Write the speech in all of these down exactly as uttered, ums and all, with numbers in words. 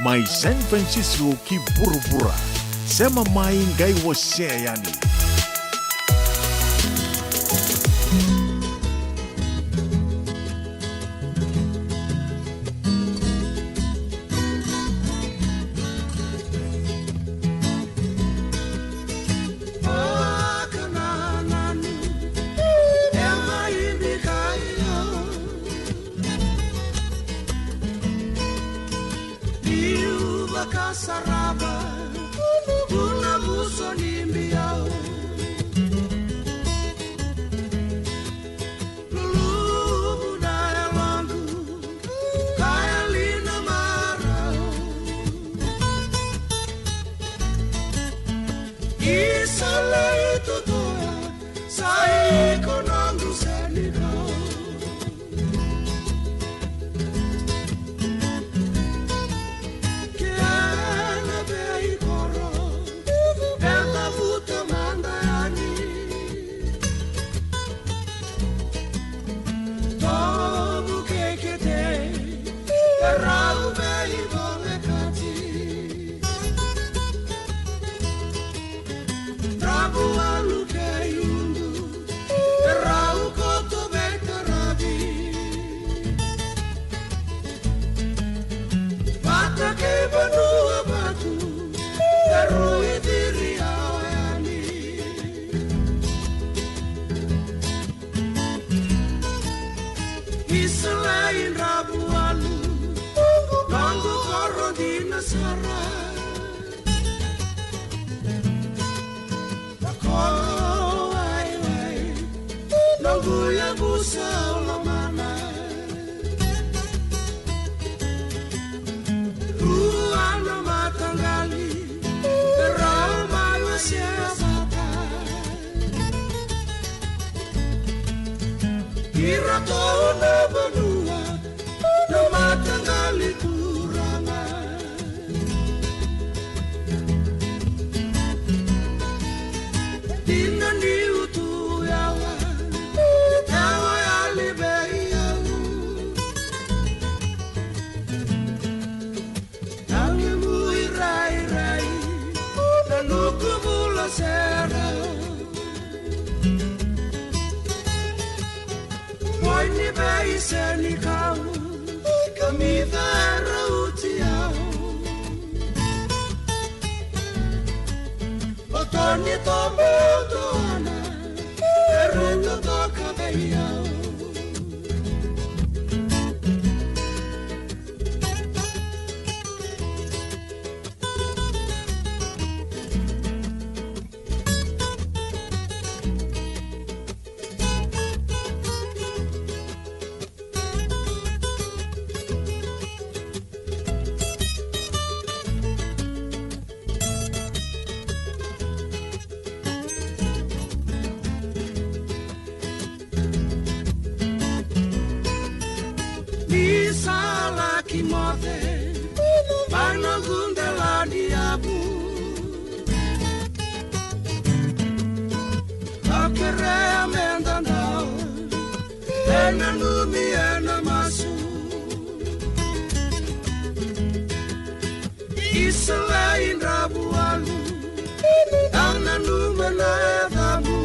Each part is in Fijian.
Mai San Francisco ki vuravura. Sema mai qai wasea yani. Niu vakasarava, kuna vuso ni biau. Luluvu na yaloqu, ka yali na marau. Isa lai totoya, sa iko noqu senikau. Kena veikoro, e cavuta mada yani. Tovu keketei, e rau veivolekati. Dravualu kei Udu, e rau koto veitaravi. Vata kei Vanuavatu, e rui ciri yawa yani. Isa lai Dravualu, noqu koro dina sara. Vakawaiwai, noqu yavusa o lomana. Rua na mataqali, e rau mai wasea vata. Iratou na vanua, na mataqali turaga. Dina niu tu yawa, yawa yali vei au. Na lemu irairai, na nuku vula sera. Boi ni veisenikau, ka mi cera uti au. Boto ni tobe o doana, e rui totoka vei au. Ni sa laki moce mai noqu delaniyavu. Au kerea me da dau e nanumi ena masu. Isa lai Dravualu, au nanuma na yacamu.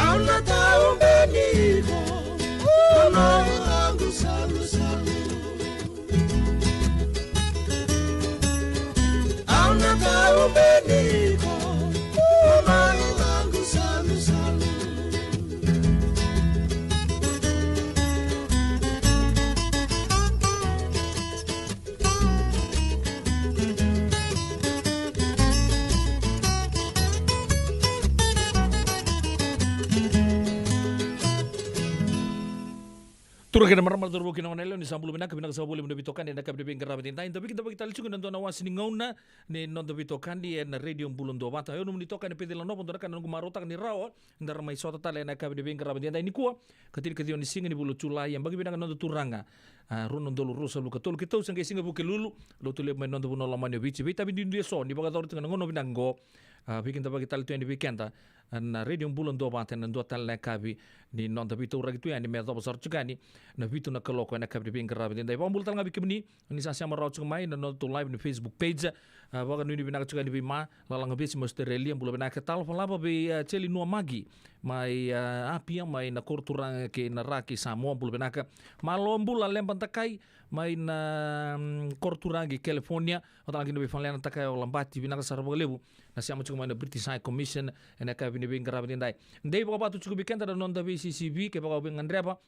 Au na taubeni iko, na noqu salusalu. Au na taubeni iko, na noqu salusalu. Turaga kei na marama, turaga kei na goneyalewa, ni sa bula vinaka, vinaka saka voli na veitokani ena yakavi ni veiqaravi edaidai. Da veiqaravi tale tiko ena dua na wase ni gauna ni noda veitokani ena Radio Bula Duavata. Io, nomuni itokani Peceli Nova, dua na ka na noqu marautaka ni rawa da ra mai sota tale ena yakavi ni veiqaravi edaidai nikua, ka tinikaciwa ni siga ni vula o Julai, yabaki vinaka na noda Turaga. A, rua na udolu ruasagavulu ka tolu keitou se qai Siga Vukelulu, lotu levu mai na noda vanua lomani o Viti. Veitavi duidui eso ni vakayacora tiko na gauna vinaka oqo. A, veikidavaki tale tu yani vei keda, a, na Radio Bula Duavata ena dua tale na yakavi ni noda veitauraki tu yani me yacova sara tiko yani na vitu na kaloko ena yakavi ni veiqaravi edaidai. Vakabula tale ga vei kemuni ni sa sema rawa tiko mai na noda tou live ni Facebook page. A, vakanuinui vinaka tiko yani vei Ma Lalaga Vesi mai Australia, bula vinaka. Talofa lava vei, a, Jeli Nuamaki mai, a, Apia, mai na koro turaga kei na Ra kei Samoa, bula vinaka. Malo bula Leba Dakai mai na, mm, koro turaga i California. Vata kina vei Falena Dakai o Labati, vinaka sara vakalevu na sema tiko mai na British High Commission ena yakavi ni veiqaravi edaidai. Dei vakavatu tiko vei keda na noda veisisivi, kevaka o veigadreva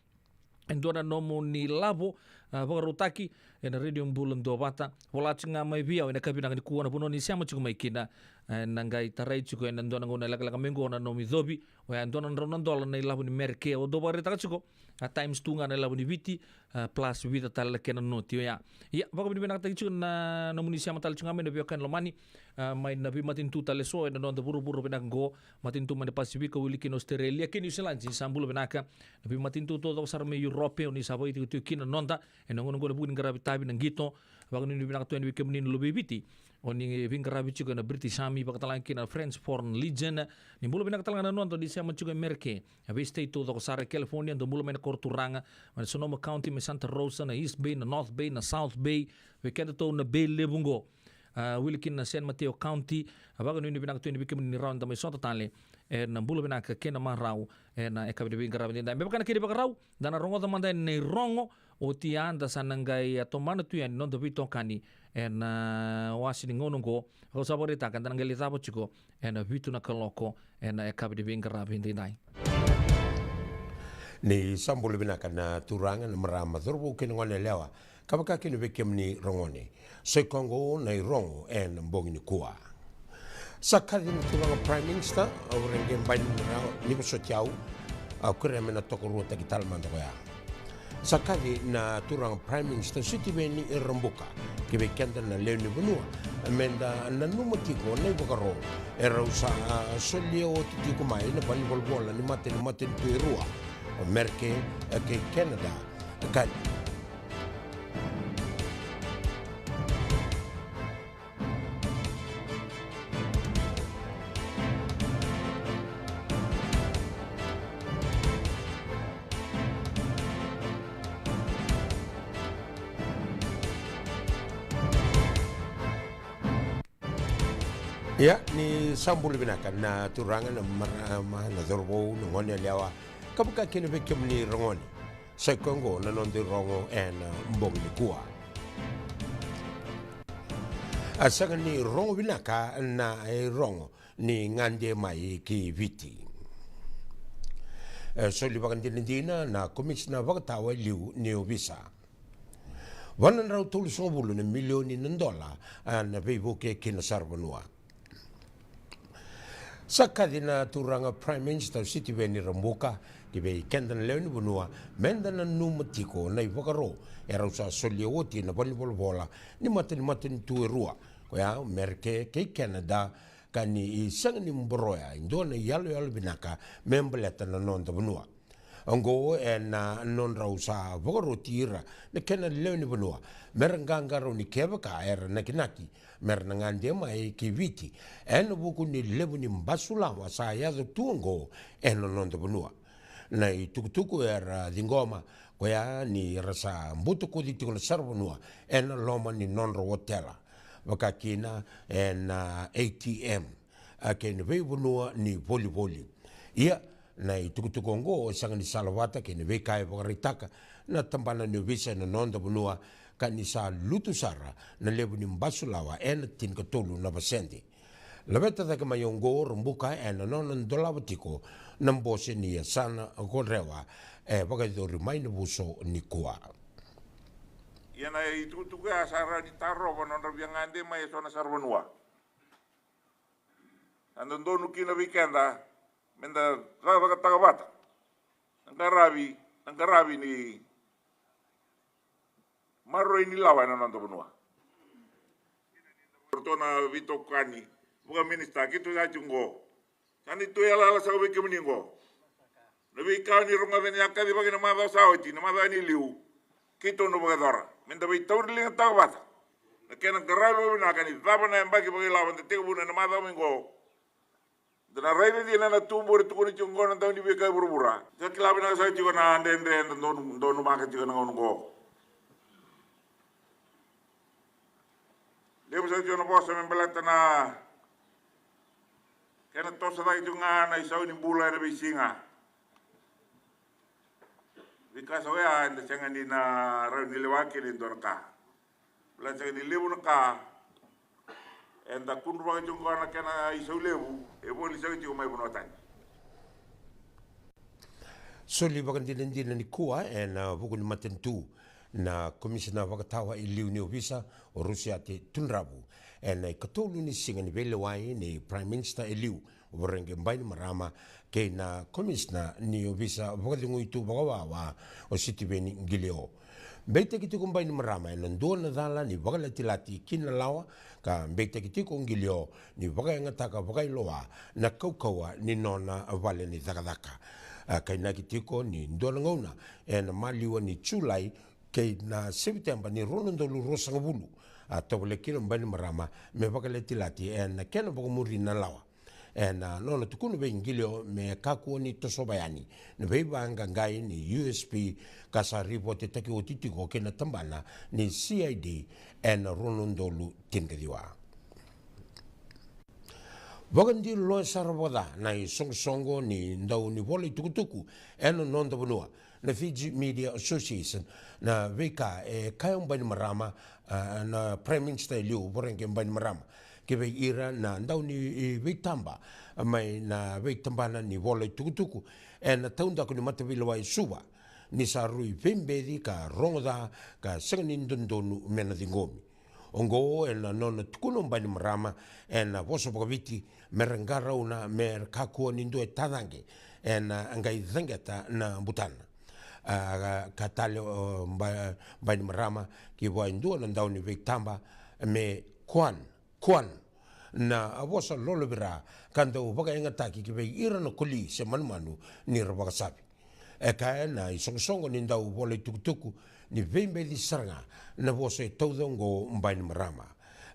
e dua na nomuni lavo, a, vakarautaki ena Radio Bula Duavata. Vola tiko ga mai vei au ena yakavi vinaka nikua na vanua ni sema tiko mai kina. E, na qai tarai tiko ena dua na gauna lekaleka mai oqo na nomu icovi. Oya e dua na drau na dola na ilavo ni Medicare. Au dau vakaraitaka tiko, a, times two ga na ilavo ni Viti, a, plus vica tale na kena noti oya. Ia, vakavinavinakataki tiko na nomuni sema tale tiko ga mai na veiwekani lomani, a, mai na veimatanitu tale eso ena noda vuravura vinaka oqo. Matanitu mai na Pasifika, wili kina Australia kei Niusiladi, sa bula vinaka. Na veimatanitu taucoko sara mai Europe, o ni sa vakaitikotiko kina na noda ena gauna oqo ena vuku ni qaravi tavi na qito. Vakanuinui vinaka tu yani vei kemuni na luve i Viti o ni veiqaravi tiko ena British Army, vakatalega kina na French Foreign Legion. Ni bula vinaka talega na noda o ni sema tiko e Merika, a, vei state taucoko sara, e California, dou bula mai na koro turaga, mai na Sonoma County, mai Santa Rosa, na East Bay, na North Bay, na South Bay, vei kedatou na Bay Levu oqo. A, wili kina na San Mateo County. A, vakanuinui vinaka tu yani vei kemuni ni rawa ni da mai sota tale ena bula vinaka kei na marau ena yakavi ni veiqaravi edaidai. Me vaka na kena ivakarau, da na rogoca mada yani na irogo, oti ya da sa na qai, a, tomana tu yani na noda veitokani ena, a, wase ni gauna oqo. Au sa vakaraitaka da na qai lai cava tiko ena vitu na kaloko ena yakavi ni veiqaravi edaidai. Ni sa bula vinaka na turaga, na marama, cauravou kei na gone yalewa, ka vaka kina vei kemuni ragone. Sa i koya oqo na irogo ena bogi nikua. Sa kaci na turaga Prime Minister, au rege bai ni vosoti au, au kerea me na tokaruataki tale mada koya. Sa kaci na turaga Prime Minister Sitiveni Rabuka ki vei keda na lewe ni vanua, me da nanuma tiko na ivakaro e rau sa, a, solia oti tiko mai na valenivolavola ni mata ni matanitu e rua, o Merika, e, kei Canada. Ka Ia, ni sa bula vinaka na turaga, na marama, na cauravou, na gone yalewa, ka vaka kina vei kemuni ragone. Sa i koya oqo na noda irogo ena bogi nikua. A, sega ni rogo vinaka na irogo ni gade mai ki Viti. E soli vakadinadina na komisina vakatawa e liu ni ovisa. Va na drau tolusagavulu na milioni na dola, a, na veivuke ki na saravanua. Sa kaci na turaga Prime Minister Sitiveni Rabuka ki vei keda na lewe ni vanua, me da nanuma tiko na ivakaro e rau sa solia oti na valenivolavola ni mata ni matanitu e rua, koya o Merika kei Canada, ka ni sega ni boroya e dua na iyaloyalo vinaka me baleta na noda vanua. Oqo ena nodrau sa vakaroti ira na kena lewe ni vanua me ra qaqarauni kevaka era nakinaki me ra na gade mai ki Viti ena vuku ni levu ni basulawa sa yaco tu oqo ena noda vanua. Na itukutuku era ciqoma koya ni ra sa butakoci tiko na saravanua ena loma ni nodra otela, vaka kina ena A T M, a, kei na veivanua ni volivoli. Ia, na itukutuku oqo e sega ni salavata kei na veika e vakaraitaka na tabana ni ovisa ena noda vanua, ka ni sa lutu sara na levu ni basulawa ena tinikatolu na vasede. Laveta cake mai oqo o Rabuka ena nona dolava tiko na bose ni yasana ko Drewa e vakayacori mai Navuso nikua. Ia na itukutuku ya sa rawa ni tarova na nodra via gade mai eso na saravanua. Sa dodonu kina vei keda me da cakacakataka vata na qaravi, na qaravi ni maroroi ni lawa ena noda vanua. Ratou na veitokani, vakaminisita, keitou sa tiko oqo. Sa ni tu yalayala saka vei kemuni oqo. Na veika ni rogoca ni a kacivaki na macawa sa oti, na macawa ni liu. Keitou na vakayacora me da veitauri liga taka vata na kena qaravi vakavinaka ni cava na yabaki vakailavo eda tekivuna ena macawa mai qo. Da na raica dina na tubu era tukuna tiko qo na dau ni veika e vuravura. Da kila vinaka saka tiko na dredre eda donu, donumaka tiko na gauna qo. Levu saka tiko na vosa me baleta na kena toso cake tiko ga na isau ni bula ena veisiga. Veika sa oya eda sega ni na rawa ni lewa kina e dua na ka. Baleta sega ni levu na ka eda kudruvaka tiko qo na kena isau levu e voli saka tiko mai vanua tani. Soli vakadinadina nikua ena vuku ni matanitu na komisina vakatawa e liu ni ovisa o Rusiate Tudravu ena ikatolu ni siga ni veilewai ni Prime Minister e liu, Voreqe Bainimarama, kei na komisina ni ovisa vakacegui tu vakawawa o Sitiveni Qilio. Beitaki tiko Bainimarama ena dua na cala ni vakalatilati ki na lawa, ka beitaki tiko Qilio ni vakayagataka vakailoa na kaukauwa ni nona vale ni cakacaka. A kainaki tiko ni dua na gauna ena maliwa ni Julai kei na Seviteba ni rua na udolu ruasagavulu, a tovolea kina Bainimarama me vakalatilati ena kena vakamuri na lawa. Ena nona tukuna vei Qilio me kakua ni tosova yani na veivaqaqai ni U S P ka sa ripotetaki oti tiko ki na tabana ni C I D ena rua na udolu tinikaciwa. Vakadiloya sara vakaca na isoqosoqo ni dau ni vola itukutuku ena noda vanua, na Fiji Media Association, na veika e kaya o Bainimarama, a, na Prime Minister e liu Voreqe Bainimarama, ki vei ira na dau ni, i, veitaba mai na veitabana ni vola itukutuku ena taudaku ni mataveilewai Suva, ni sa rui veibeci ka rogoca ka sega ni dodonu me na ciqomi. Oqo ena nona tukuna o Bainimarama ena vosa vakaviti me ra qarauna me ra kakua ni dua e tacaqe ena qai caqeta na butana. A, ka tale o Ba-, Bainimarama ki vua e dua na dau ni veitaba me kuan, kuan na vosa lolovira ka dau vakayagataki ki vei ira na koli se manumanu ni ra vakasavi. E kaya na isoqosoqo ni dau vola itukutuku ni veibeci sara ga na vosa e tauca oqo Bainimarama.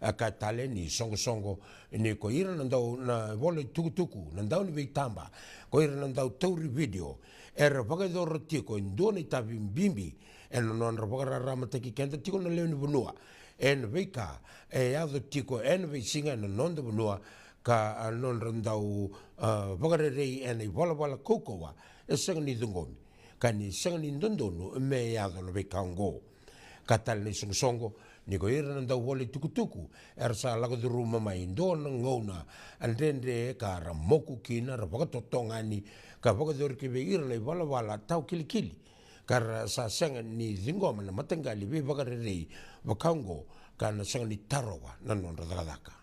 E kaya tale ni soqosoqo ni ko ira na dau na vola itukutuku, na dau ni veitaba, ko ira na dau tauri vidio, era vakayacora tiko e dua na itavi bibi ena nodra vakararamataki keda tiko na lewe ni vanua ena veika e yaco tiko ena veisiga ena noda vanua, ka, a, nodra dau, a, vakarerei ena ivalavala kaukauwa e sega ni ciqomi, ka ni sega ni dodonu me yaco na veika oqo. Ka tale na isoqosoqo ni ko ira na dau vola itukutuku era sa lako curuma mai dua na gauna a dredre ka ra moku kina, ra vakatotogani ka vakayacori ki vei ira na ivalavala tawa kilikili, ka ra sa sega ni ciqoma na mataqali veivakarerei vaka oqo, ka na sega ni tarova na nodra cakacaka.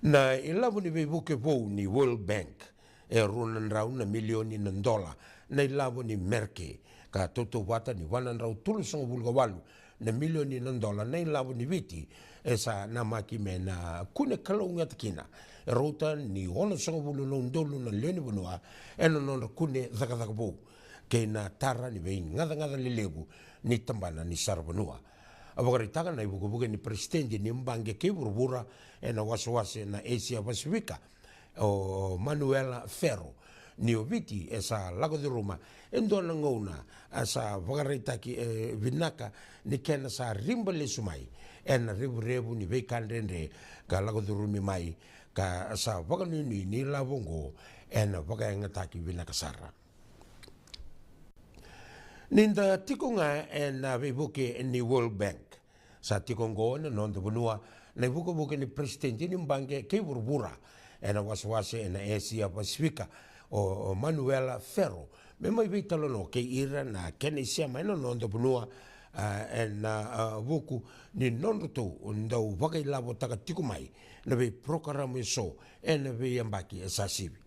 Na ilavo ni veivuke vou ni World Bank e rua na drau na milioni na dola na ilavo ni Merke, ka tautauvata ni va na drau tolusagavulu ka walu na milioni na dola na ilavo ni Viti e sa namaki me na kune kalougata kina e rauta ni onosagavulu na udolu na lewe ni vanua ena nodra kune cakacaka vou kei na tara ni veigacagaca lelevu ni tabana ni saravanua. A vakaraitaka na ivukevuke ni peresitedi ni baqe kei vuravura ena wasewase na Asia Pasifika, o Manuela Ferro, ni o Viti e sa lako curuma e dua na gauna a sa vakaraitaki, e, vinaka ni kena sa riba lesu mai ena revurevu ni veika dredre ka lako curumi mai, ka sa vakanuinui ni lavo oqo ena vakayagataki vinaka sara. Ni da tiko ga ena veivuke ni World Bank, sa tiko oqo ena noda vanua na ivukevuke ni peresitedi ni baqe kei vuravura ena wasewase ena Asia Pasifika, o, o Manuela Ferro, me mai veitalanoa kei ira na kena isema ena noda vanua, a, ena, a, vuku ni nodratou dau vakailavotaka tiko mai na veiporokaramu eso ena veiyabaki e sa sivi.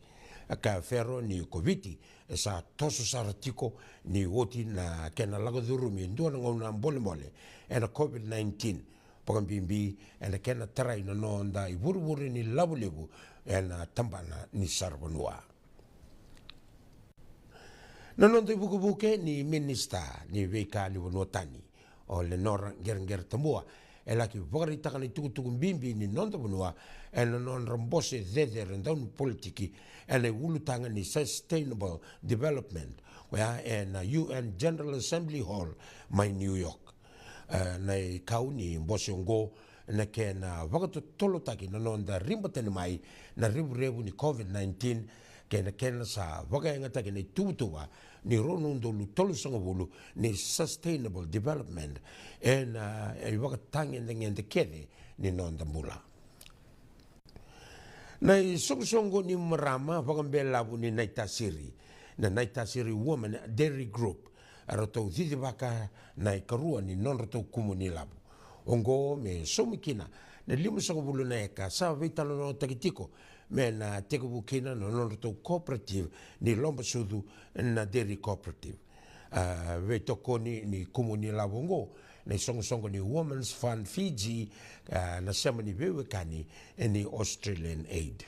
A kaya Ferro ni ko Viti e sa toso sara tiko ni oti na kena lako curumi e dua na gauna bolebole ena COVID nineteen, vakabibi ena kena tarai na noda ivurevure ni lavo levu ena tabana ni saravanua. Na noda ivukevuke ni minisita ni veika ni vanua tani, o Lenora Qereqere Tabua, e laki vakaraitaka na itukutuku bibi ni noda vanua ena nodra bose cecere dau ni politiki ena iulutaga ni sustainable development, oya ena U N General Assembly Hall mai New York. E, na ikau ni bose oqo na kena vakatotolotaki na noda riba tani mai na revurevu ni COVID nineteen, kei na kena sa vakayagataki na ituvatuva ni rua na udolu tolusagavulu ni sustainable development ena ivakatagedegede kece ni noda bula. Na isoqosoqo ni marama vakabelavu ni Naitasiri, na Naitasiri Women Dairy Group, eratou cicivaka na ikarua ni nodratou kumuni lavu. Oqo me saumi kina na limasagavulu na eka sa veitalanoataki tiko me na tekivu kina na nodratou cooperative ni lobasucu na Dairy Cooperative. A, veitokoni ni kumuni lavu oqo na isoqosoqo ni Women's Fund Fiji, a, na sema ni veiwekani ni Australian Aid.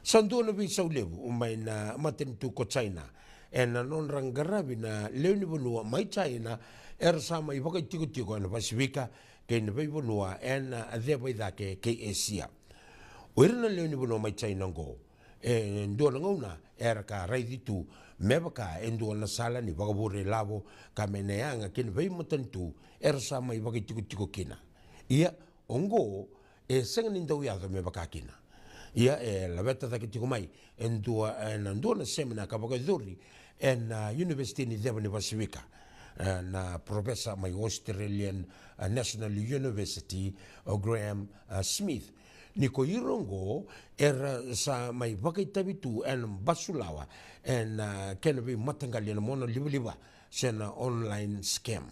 Sa dua na veisau levu mai na matanitu ko China ena nodra qaravi na lewe ni vanua mai China era sa mai vakaitikotiko ena Pasifika kei na veivanua ena ceva i cake kei Esia. O ira na lewe ni vanua mai China oqo, e dua na gauna era ka raici tu me vaka e dua na sala ni vakavure lavo ka me na yaga ki na veimatanitu era sa mai vakaitikotiko kina. Ia, oqo e sega ni dau yaco me vaka kina. Ia, e laveta cake tiko mai e dua, ena dua na semina ka vakayacori ena Univesiti ni Ceva ni Pasifika, e, na profesa mai Australian, e, National University, o Graham, e, Smith, ni ko ira oqo era sa mai vakaitavi tu ena basulawa ena kena veimataqali ena mona livaliva se na online scam.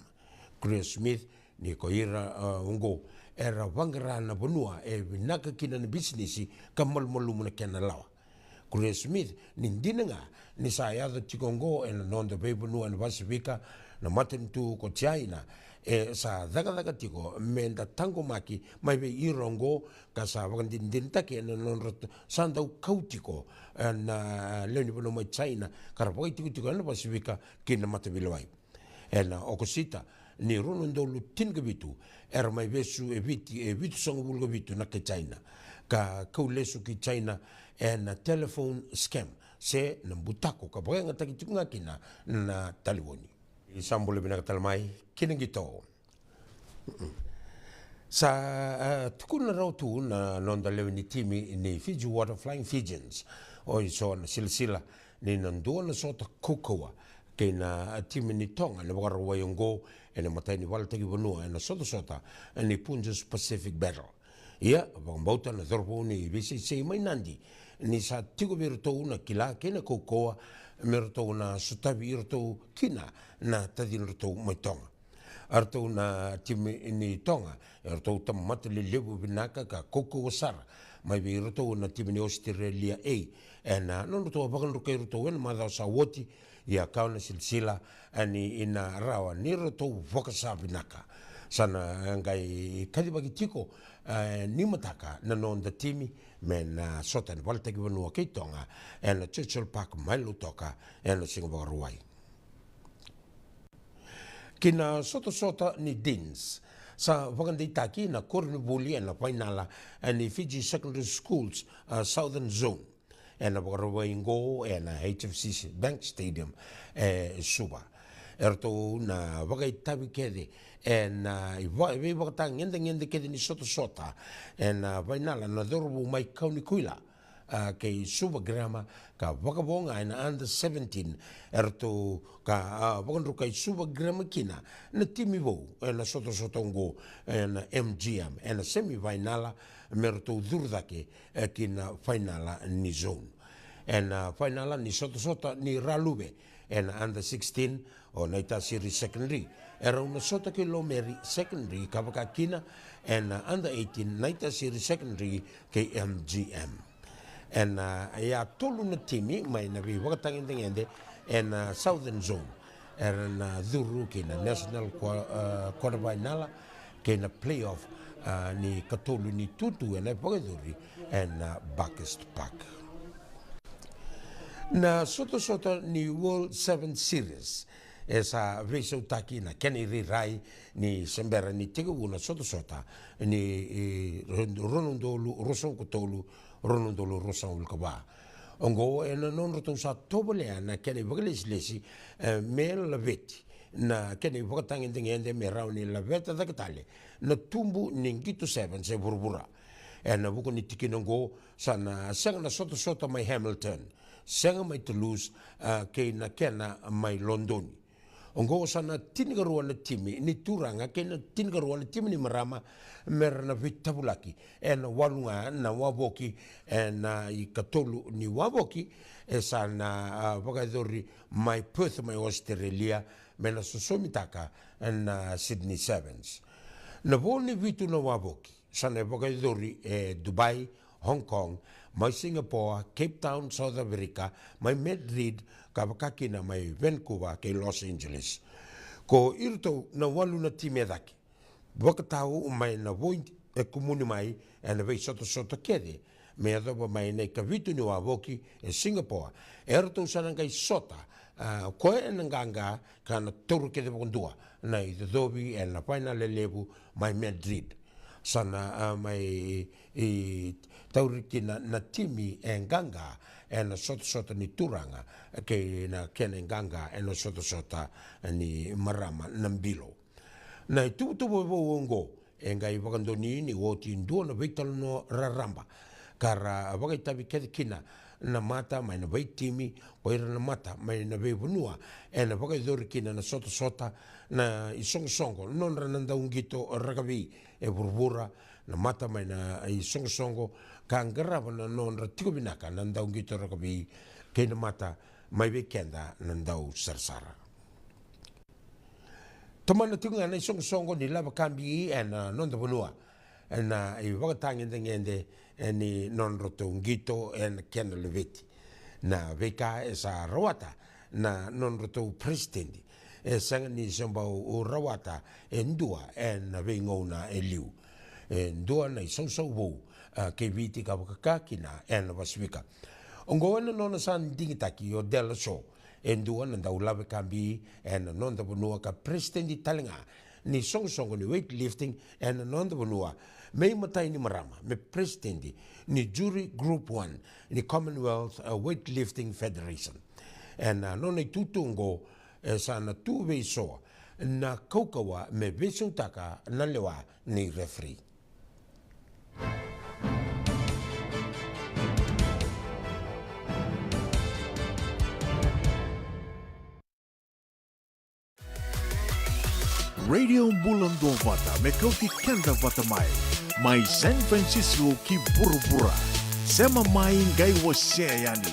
Graham Smith ni ko ira, e, oqo era vaqara na vanua e vinaka kina na bisinisi ka malumalumu na kena lawa. Graham Smith ni dina ga ni sa yaco tiko oqo ena noda veivanua ena Pasifika na matanitu ko China, e sa cakacaka tiko me da taqomaki mai vei ira oqo ka sa vakadinadinataki ena nodra t-, sa dau kau tiko, e, na lewe ni vanua mai China ka ra vakaitikotiko ena Pasifika ki na mataveilewai. Ena Okosita ni rua na udolu tinikavitu era mai vesu e Viti e vitusagavulu ka vitu na kai China ka kau lesu ki China ena telephone scam se na butako ka vakayagataki tiko ga kina na talevoni. Ni sa bula vinaka tale mai ki na qito. Sa, e, tukuna rawa tu na noda lewe ni timi ni Fiji Water Flying Fijians o i so na silasila ni na dua na sota kaukauwa kei na timi ni Toga ena Vakarauwai oqo ena imatai ni valetaki vanua ena sotasota ni Punjas Pacific Battle. Ia, vakabauta na cauravou ni veiseisei mai Nadi ni sa tiko vei iratou na kila kei na kaukauwa me ratou na sotavi iratou kina na tacidratou mai Toga. Eratou na timi ni Toga eratou tamata lelevu vinaka ka kaukauwa sara mai vei iratou na timi ni Australia A ena nodratou a vakadrukai iratou ena macawa sa oti. Ia, kau na silasila, e, ni na rawa ni ratou vakasa vinaka. Sa na qai kacivaki tiko, e, ni mataka na noda timi me na sota ena valetaki vanua kei Toga ena Churchill Park mai Lautoka ena siga Vakarauwai. Ki na sotasota ni Deans, sa vakadeitaki na koronivuli ena fainala ni Fiji Secondary Schools, a, Southern Zone ena Vakarauwai oqo ena H F C C Bank Stadium e Suva. Eratou na vakaitavi kece ena iva-, veivakatagedegede kece ni sotasota ena fainala na cauravou mai Kaunikuila, a, kei Suva Grammar, ka vakavo ga ena under seventeen, eratou ka, a, vakadrukai Suva Grammar kina na timi vou ena sotasota oqo ena M G M ena semi fainala me ratou curu cake, e, ki na fainala ni zone. Ena fainala ni sotasota ni Raluve ena under sixteen, o Naitasiri Secondary, erau na sota kei Lomeri Secondary, ka vaka kina ena under eighteen, Naitasiri Secondary kei M G M. Ena, a, ia tolu na timi mai na veivakatagedegede ena Southern Zone era na curu ki na National Qua-, a, Quarter Final kei na playoff, a, ni katolu ni tutu ena vakayacori ena, a, Buckhurst Park. Na sotasota ni World Sevens Series e sa veisautaki na kena irairai ni se bera ni tekivu na sotasota ni, e, rua na udolu ruasagavulu ka tolu, rua na udolu ruasagavulu ka va. Oqo ena nodratou sa tovolea na kena ivakalesilesi, e, me laveti na kena ivakatagedegede me rawa ni laveta cake tale na tubu ni qito sevens e vuravura. Ena vuku ni tikina oqo, sa na sega na sotasota mai Hamilton, sega mai Toulouse, a, kei na kena mai Lodoni. Oqo sa na tinikarua na timi ni turaga kei na tinikarua na timi ni marama me ra na veitavulaki ena walu ga na wavoki, ena ikatolu ni wavoki e sa na, a, vakayacori mai Perth mai Australia, me na sosomitaka na Sydney Sevens. Na vo ni vitu na wavoki sa na vakayacori e Dubai, Hong Kong, mai Singapore, Cape Town, South Africa, mai Madrid, ka vaka kina mai Vancouver kei Los Angeles. Ko iratou na walu na timi e cake vakatau mai na vo e kumuni mai ena veisotasota kece me yacova mai na ikavitu ni wavoki e Singapore. Eratou sa na qai sota, a, koya ena qaqa ka na taura kece vakadua na icocovi ena fainale levu mai Madrid. Sa na, a, mai, i, tauri kina na timi e qaqa ena sotasota ni turaga kei na kena iqaqa ena sotasota ni marama na bilo. Na ituvatuva vou oqo e qai vakadonui ni oti dua na veitalanoa raraba ka ra vakaitavi kece kina na mata mai na veitimi, ko ira na mata mai na veivanua ena vakayacori kina na sotasota, na isoqosoqo nodra na dauqito rakavi e vuravura, na mata mai na isoqosoqo ka qarava na nodra tiko vinaka na dauqito rakavi kei na mata mai vei keda na dausarasara. Tomana tiko ga na isoqosoqo ni lave ka bi ena noda vanua ena ivakatagedegede ni nodratou qito ena kena laveti. Na veika e sa rawata na nodratou peresitedi e sega ni se bau rawata e dua ena veigauna e liu. E dua na isausau vou, a, kei Viti ka vakakina ena Pasifika. Oqo ena nona sa digitaki o De La Soa e dua na daulave ka bi ena noda vanua ka peresitedi tale ga ni soqosoqo ni weightlifting ena noda vanua, me imatai ni marama me peresitedi ni juri group one ni Commonwealth, a, Weightlifting Federation. Ena nona itutu oqo e sa na tu vei Soa na kaukauwa me veisautaka na lewa ni referee. Radio Bula Duavata me kauti keda vata mai. Mai San Francisco ki vuravura. Sema mai qai wasea yani.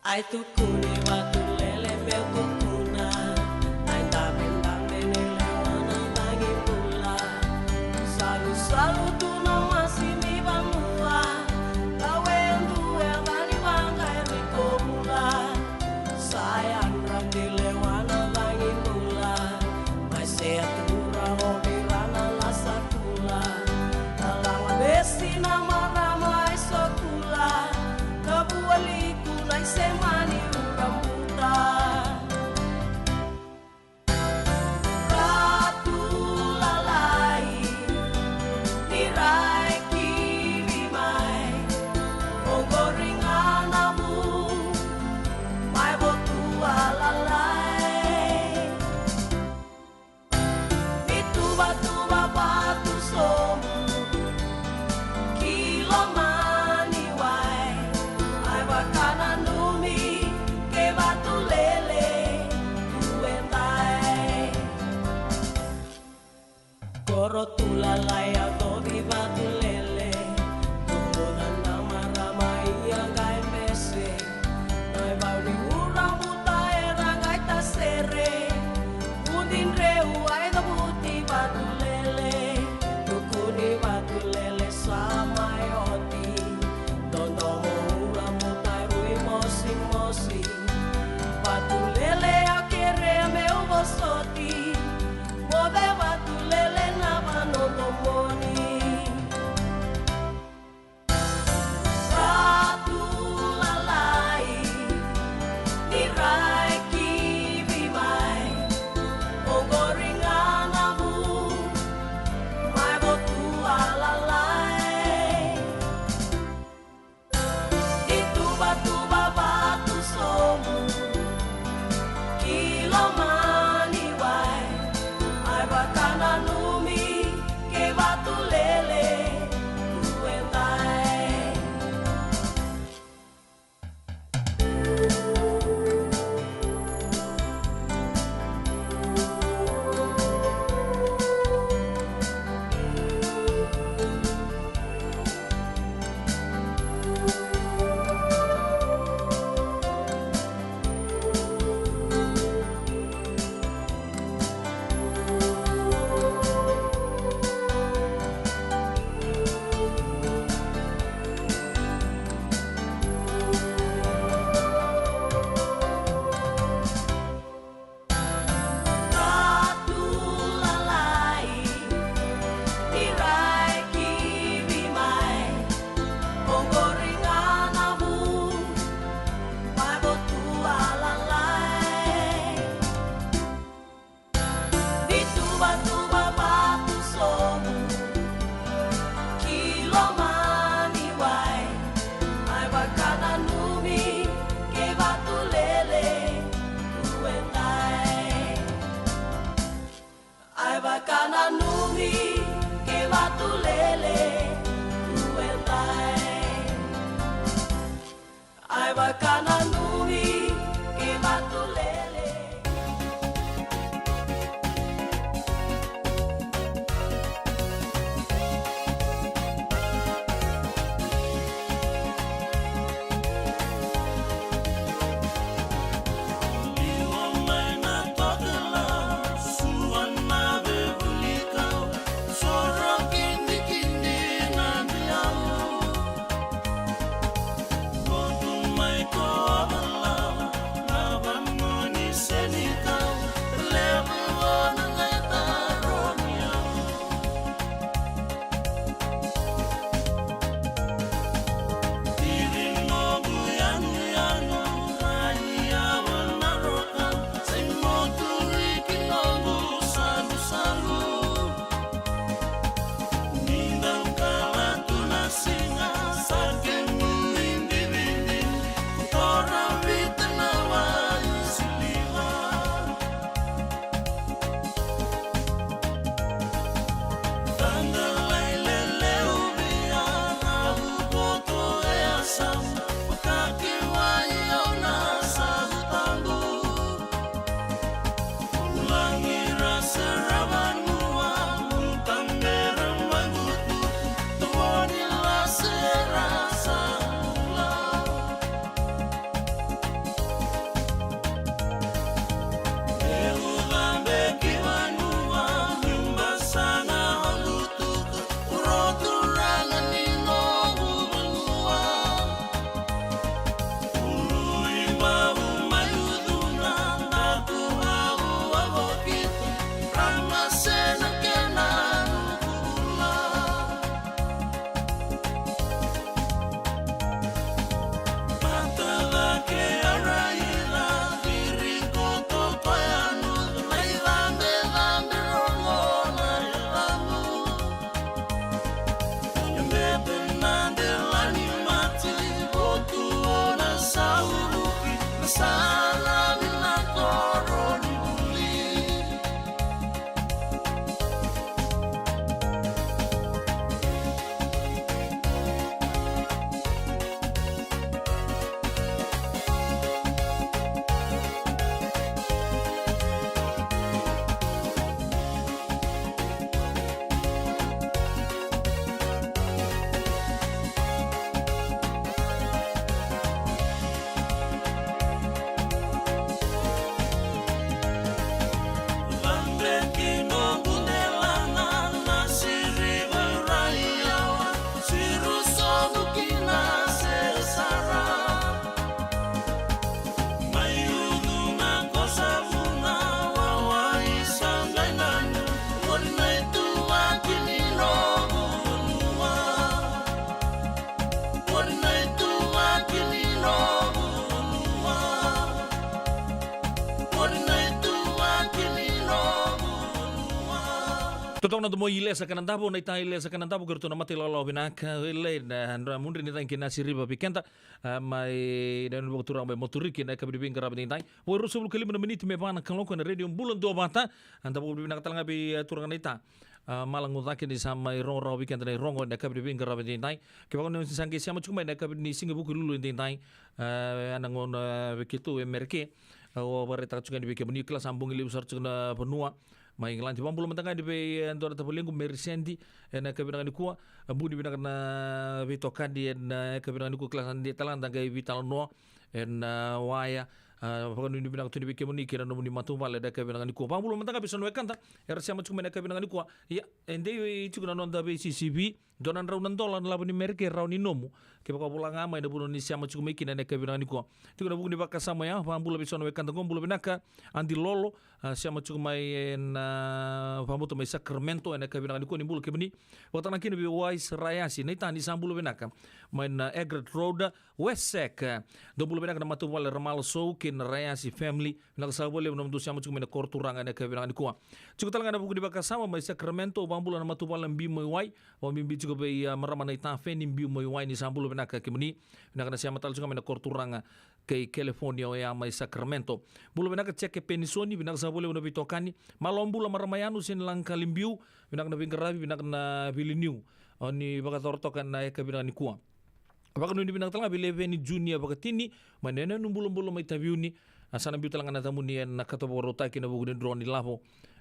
Ai tukuni vatu lele meu tukuna. Ai dabe dabe ni lewa na cagi bula. Salu salu tu na masi ni vanua. Kawe due vali vaqa e viko bula. Sa yadra ni lewa na cagi bula. Mai se a tura o vira na lasa kula. Ka lawa vesi na marama e so kula. Ka vua liku na i semani ura buta. Ratu lalai, ni rai kivi mai, oqori ga na vu, mai votua lalai. Ni tuvatuva vatu sobu, ki loma ni wai, ai vakananumi, ke vatu lele, tu e dai. Koro tu lalai a tovi vatu lele, tu muda na marama ia qai mese. Nai vau ni ura buta era qai tasere. Vudi dreu ai cavuti vatu lele. Tukuni vatu lele sa mai oti. Dodomo ura buta rui mosimosi. Vatu lele a kere meu vosoti. Bebe na delani mati, votu na sauvuki, na sala ni na koro ni vuli. Totoka na domo i Lesa Kanadavo, na ita i Lesa Kanadavo, kei ratou na mata ilawalawa vinaka, e lai na, na mudri ni cagi kei na siriva vei keda, a, mai na vakaturaga mai Moturiki, na yakavi ni veiqaravi edaidai. Vo e ruasagavulu ka lima na miniti me va na kaloko ena Radio Bula Duavata, a, da vakavinavinaka tale ga vei, a, turaga na ita. A, Mala Gucake ni sa mai rogo rawa vei keda na irogo ena yakavi ni veiqaravi edaidai. Kevaka ni sa qai sema tiko mai ena yakavi ni siga Vukelulu edaidai, a, ena gauna vei keitou e Mereke, a, au vakaraitaka tiko yani vei kemuni, kila sa bogi levu sara tiko na vanua mai Igiladi. Vakabula mada ga yani vei, e, dua na tavalequ Meri Sedi ena yakavi vinaka nikua. A, bula vinaka na veitokani ena yakavi vinaka nikua, kila sa dei tale ga da qai veitalanoa ena, a, waya. A, vakanuinui vinaka tu yani vei kemuni kei na nomuni matavuvale ena yakavi vinaka nikua. Vakabula mada ga vei so na wekada era sema tiko mai ena yakavi vinaka nikua. Ia, e dei tiko na noda veisisivi, dua na drau na dola na lavo ni Mereke e rawa ni nomu kevaka o vola ga mai na vanua ni sema tiko mai kina ena yakavi vinaka nikua. Tiko ena vuku ni vakasama oya, vakabula vei so na wekada qo. Bula vinaka Adi Lolo, a, sema tiko mai ena, a, vakabauta mai Sacramento ena yakavi vinaka nikua, ni bula kemuni. Vakatale ga kina vei Wise Rayasi, na ita, ni sa bula vinaka mai na Egret Road, Wesek. Dou bula vinaka na matavuvale Ramalosou kei na Rayasi family. Vinaka sara vakalevu na nomudou sema tiko mai na koro turaga ena yakavi vinaka nikua. Tiko tale ga ena vuku ni vakasama mai Sacramento, vakabula na matavuvale Biu mai Wai. Vakabibi tiko vei, a, marama na ita Feni Biu mai Wai, ni sa bula vinaka kemuni. Vinaka na sema tale tiko ga mai na koro turaga kei California oya mai Sacramento. Bula vinaka Jeke Penisoni, vinaka sara vakalevu na veitokani. Malo bula marama yanu Seni Laqali Biu, vinaka na veiqaravi, vinaka na veileniu o ni vakayacora toka ena yakavi vinaka nikua. Vakanuinui vinaka tale ga vei Leveni Junior Vakatini mai na yanuyanu bulabula mai Taveuni. A, sa na biu tale ga na yacamuni ena kato vakarautaki ena vuku ni dro ni lavo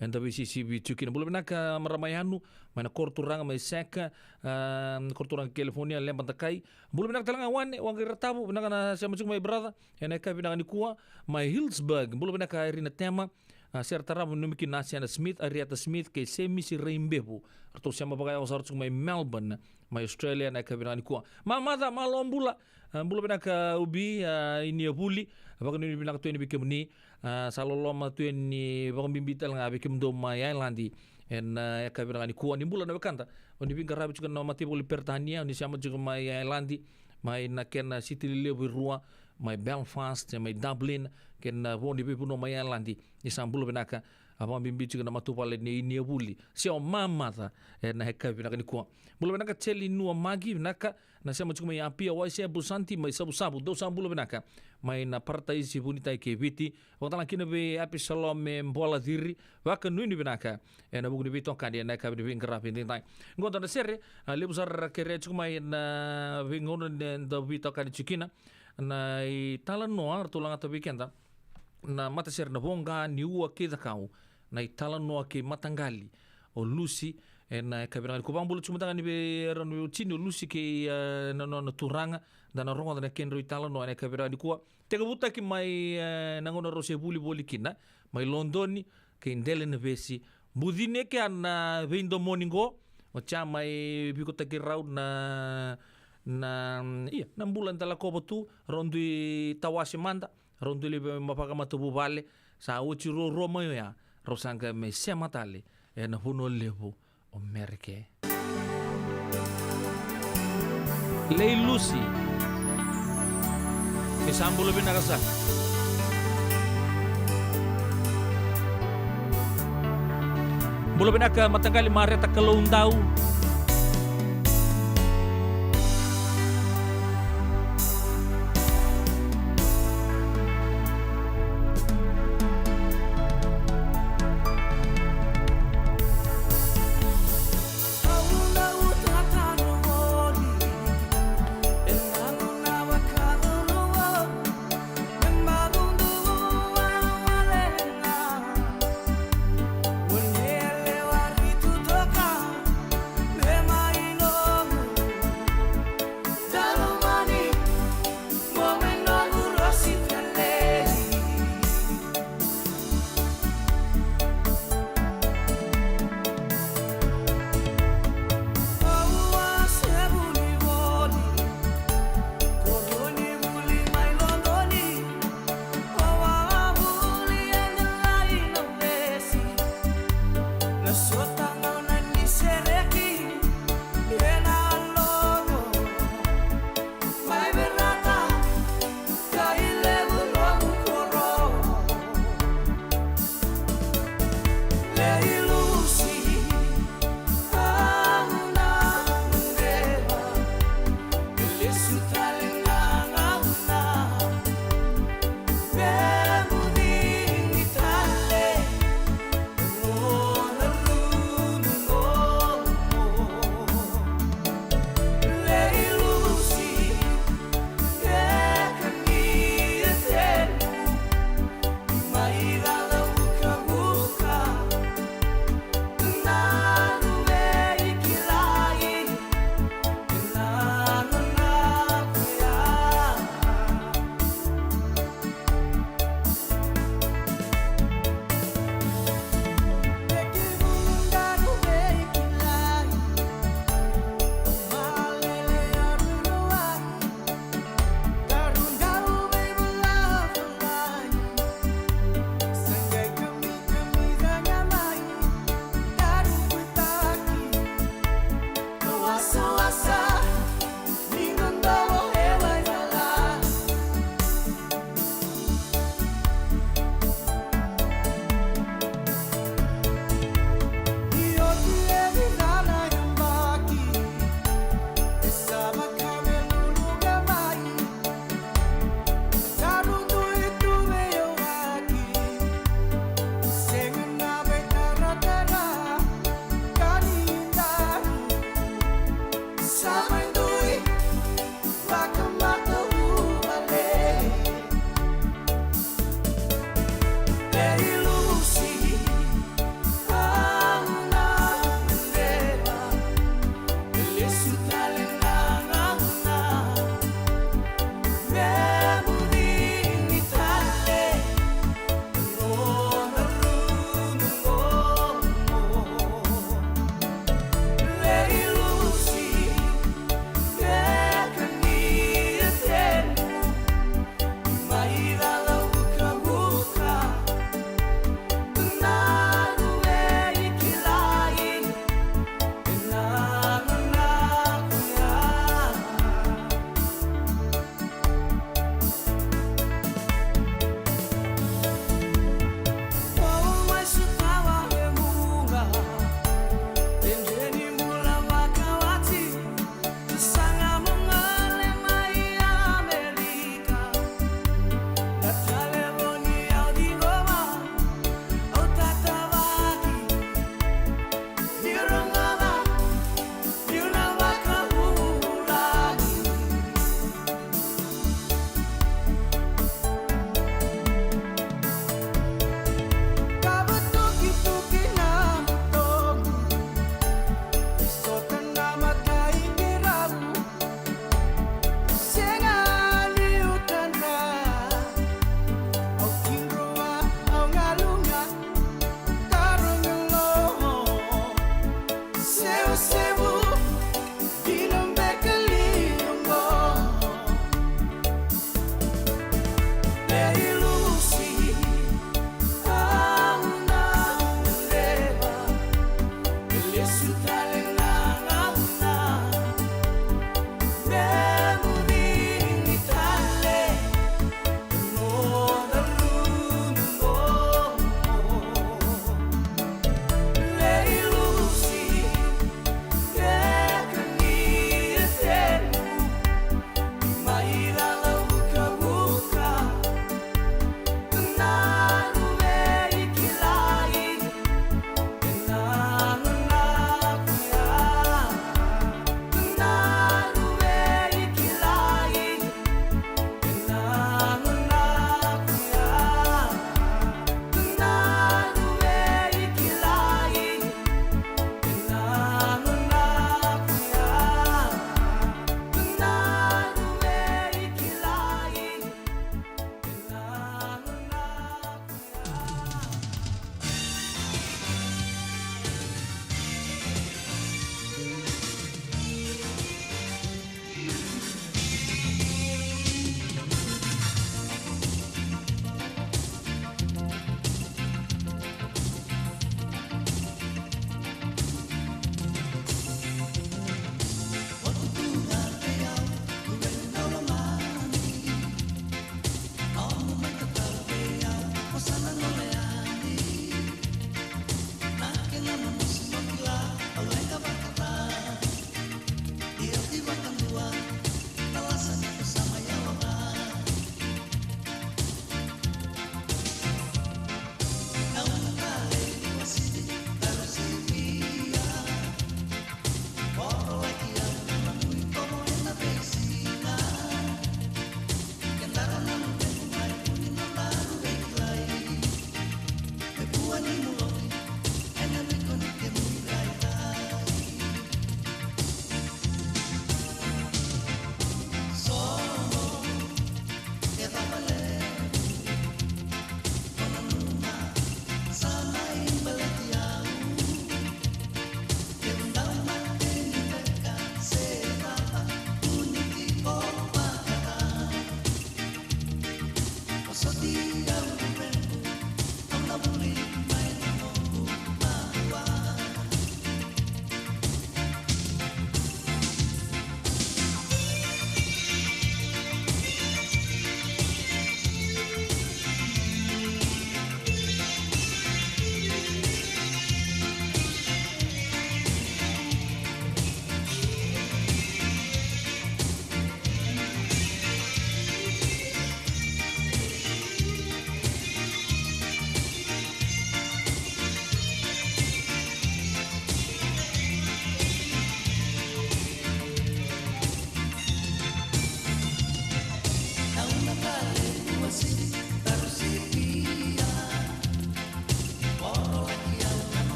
eda veisisivi tiko kina. Bula vinaka marama yanu mai na koro turaga mai Seka, a, koro turaga California, Leba Dakai. Bula vinaka tale ga Wane Waqairatavu, vinaka na sema tiko mai brother ena yakavi vinaka nikua. Mai Hillsburg, bula vinaka Irina Tema, a, Sera Tarava, nanumi kina Asiana Smith, Ariata Smith kei Semisi Raibevu. Ratou sema vakayawa sara tiko mai Melbourne, mai Australia ena yakavi vinaka nikua. Mamaca, malo bula, a, bula vinaka Ubi, a, i Niavuli. Vakanuinui vinaka tu yani vei kemuni, a, sa loloma tu yani, vakabibi tale ga vei kemudou mai Ailadi ena, a, yakavi vinaka nikua. Ni bula na wekada o ni veiqaravi tiko ena mataivalu i Peritania, o ni sema tiko mai Ailadi, mai na kena siti lelevu e rua, mai Belfast, mai Dublin, kei na vo ni veivanua mai Ailadi. Ni sa bula vinaka, a, vakabibi tiko na matavuvale nei Niavuli se o Mamaca ena yakavi vinaka nikua. Bula vinaka Jeli Nua Magi, vinaka na sema tiko mai Apia. Waise Busanti mai Savusavu, dou sa bula vinaka mai na Parataisi, Vunitai kei Viti. Vakatale ga kina vei Apisalome Bola Ciri, vakanuinui vinaka ena vuku ni veitokani ena yakavi ni veiqaravi edaidai. Qo dua na sere, a, levu sara era kerea tiko mai ena veigauna ni da veitokani tiko kina. Na italanoa ratou lagata vei keda na matasere Na Voqa ni Ua kei Cakau, na italanoa kei mataqali o Lusi ena yakavi vinaka nikua. Vakabula tiko mada ga yani vei rau na veiwatini o Lusi kei, e, na nona turaga. Da na rogoca na kedrau italanoa ena yakavi vinaka nikua. Tekivutaki mai, e, na gauna rau se vuli voli kina mai Lodoni kei Delainavesi. Bucini e kea na veidomoni qo, oti ya mai vikotaki rau na, na, ia, na bula eda lakova tu. Rau dui tawase mada, rau dui lai vakamatavuvale. Sa oti ruarua mai oya, rau sa qai mai sema tale ena vanua levu o Mereke. Lei Lusi. Ni sa bula vinaka saka. Bula vinaka mataqali Mareta Kaloudau.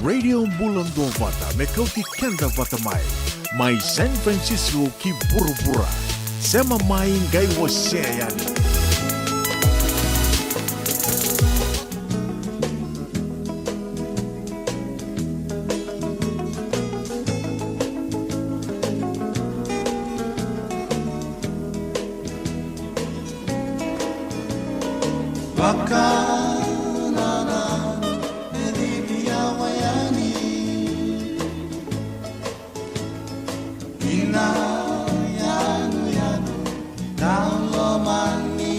Radio Bula Duavata me kauti keda vata mai. Mai San Francisco ki vuravura. Sema mai qai wasea yani. Vakanananu e civi yawa yani. Ina yanuyanu daulomani.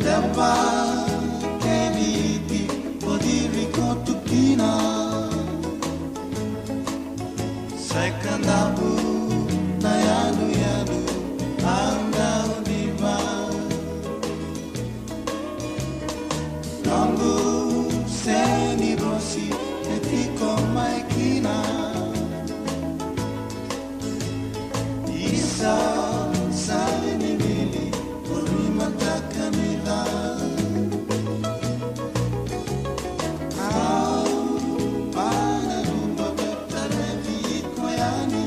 Teva keviti o civi kotu kina. Sai ka davu na yanuyanu au dau diva. Noqu seni vosi e tiko mai kina. Isa seni vili o ni mataka ni ca. Au pana luba veta levi iko yani.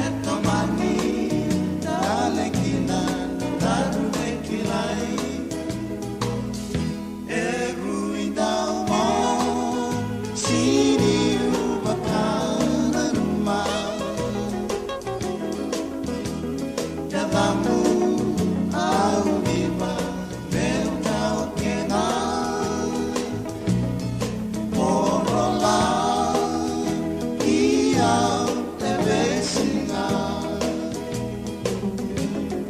E tomani dale kina na daru e kilai. E rui dau mo sini uba kana numa. Yacamu au diva meu dau kena. Orola ki au e veisiga.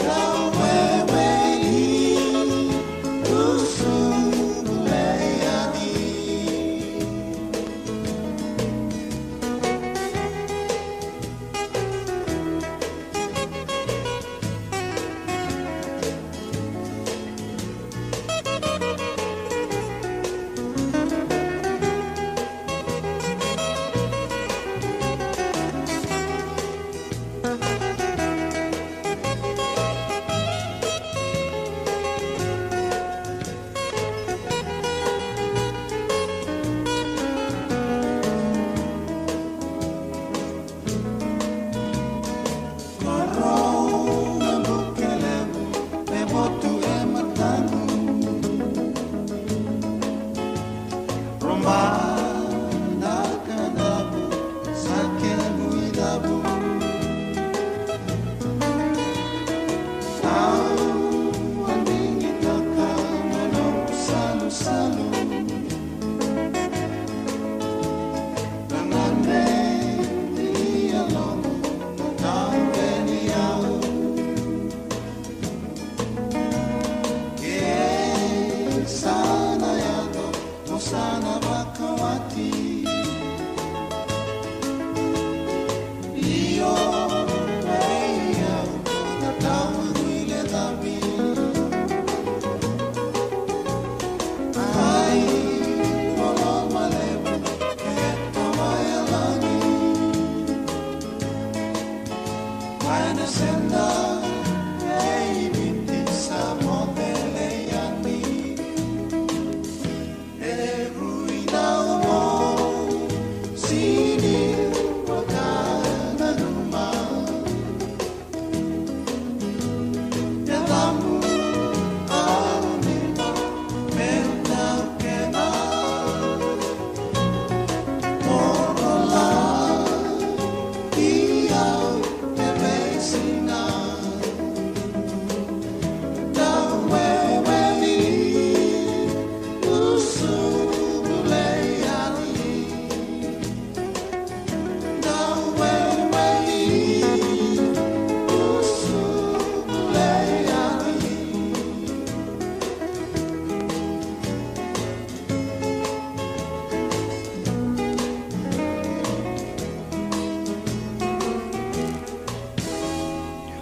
Dau weweli tu suru lei adi. Korou na buke levu e votu e mataqu. Roba na ka davu sa kemu i davu. Au a digitaka na noqu salusalu.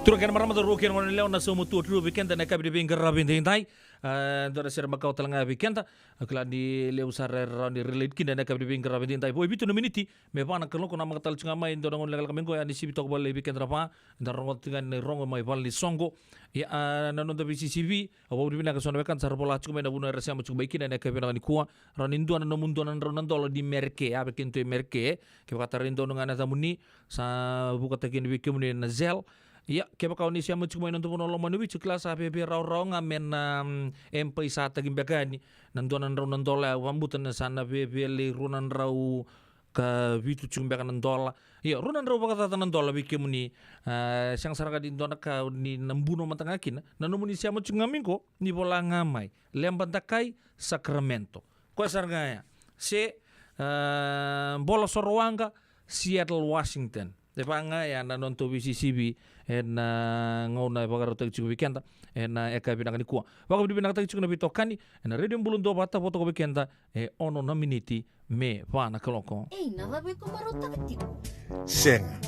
Turaga kei na marama, cauravou kei na goneyalewa, na sauma tu o Drew vei keda ena yakavi ni veiqaravi edaidai. A, dua na sere makawa tale ga vei keda. Au kila ni levu sara era rawa ni relate kina ena yakavi ni veiqaravi edaidai. Vo e vitu na miniti me va na kaloko, namaka tale tiko ga mai e dua na gauna lekaleka mai qo, a ni sivi toka vale vei keda na va. Da rogoca tiko ga na irogo mai vale ni soqo. Ia, a, na noda veisisivi, au vakavinavinaka eso na wekada sa ra vola tiko mai na vanua era sema tiko mai kina ena yakavi vinaka nikua. Rawa ni dua na nomu dua na drau na dola ni Mereke, a, vei kedatou e Mereke. Kevaka tarai donu ga na yacamuni, sa vukataki yani vei kemuni na Zelle. Ia, kevaka o ni sema tiko mai na noda vanua lomani o Viti, kila sa viavia rawarawa ga me na, mm, M-PAiSA-taki beka yani na dua na drau na dola, au vabuta ni sa na viavia lai rua na drau ka vitu tiko beka na dola. Ia, rua na drau vakacaca na dola vei kemuni. A, sega sara ga ni dua na ka ni na buno mada ga kina. Na nomuni sema tiko ga mai qo, ni vola ga mai Lebadakai, Sacramento. Koya sara ga ya. Se, a, Bola Sorowaqa, Seattle, Washington. E va ga ya na nodatou veisisivi ena, a, gauna e vakarautaki tiko vei keda ena, a, yakavi vinaka nikua. Vakavinavinakataki tiko na veitokani ena Radio Bula Duavata, vo toka vei keda e ono na miniti me va na kaloko. Ei, na cava iko marautaka tiko? Sega,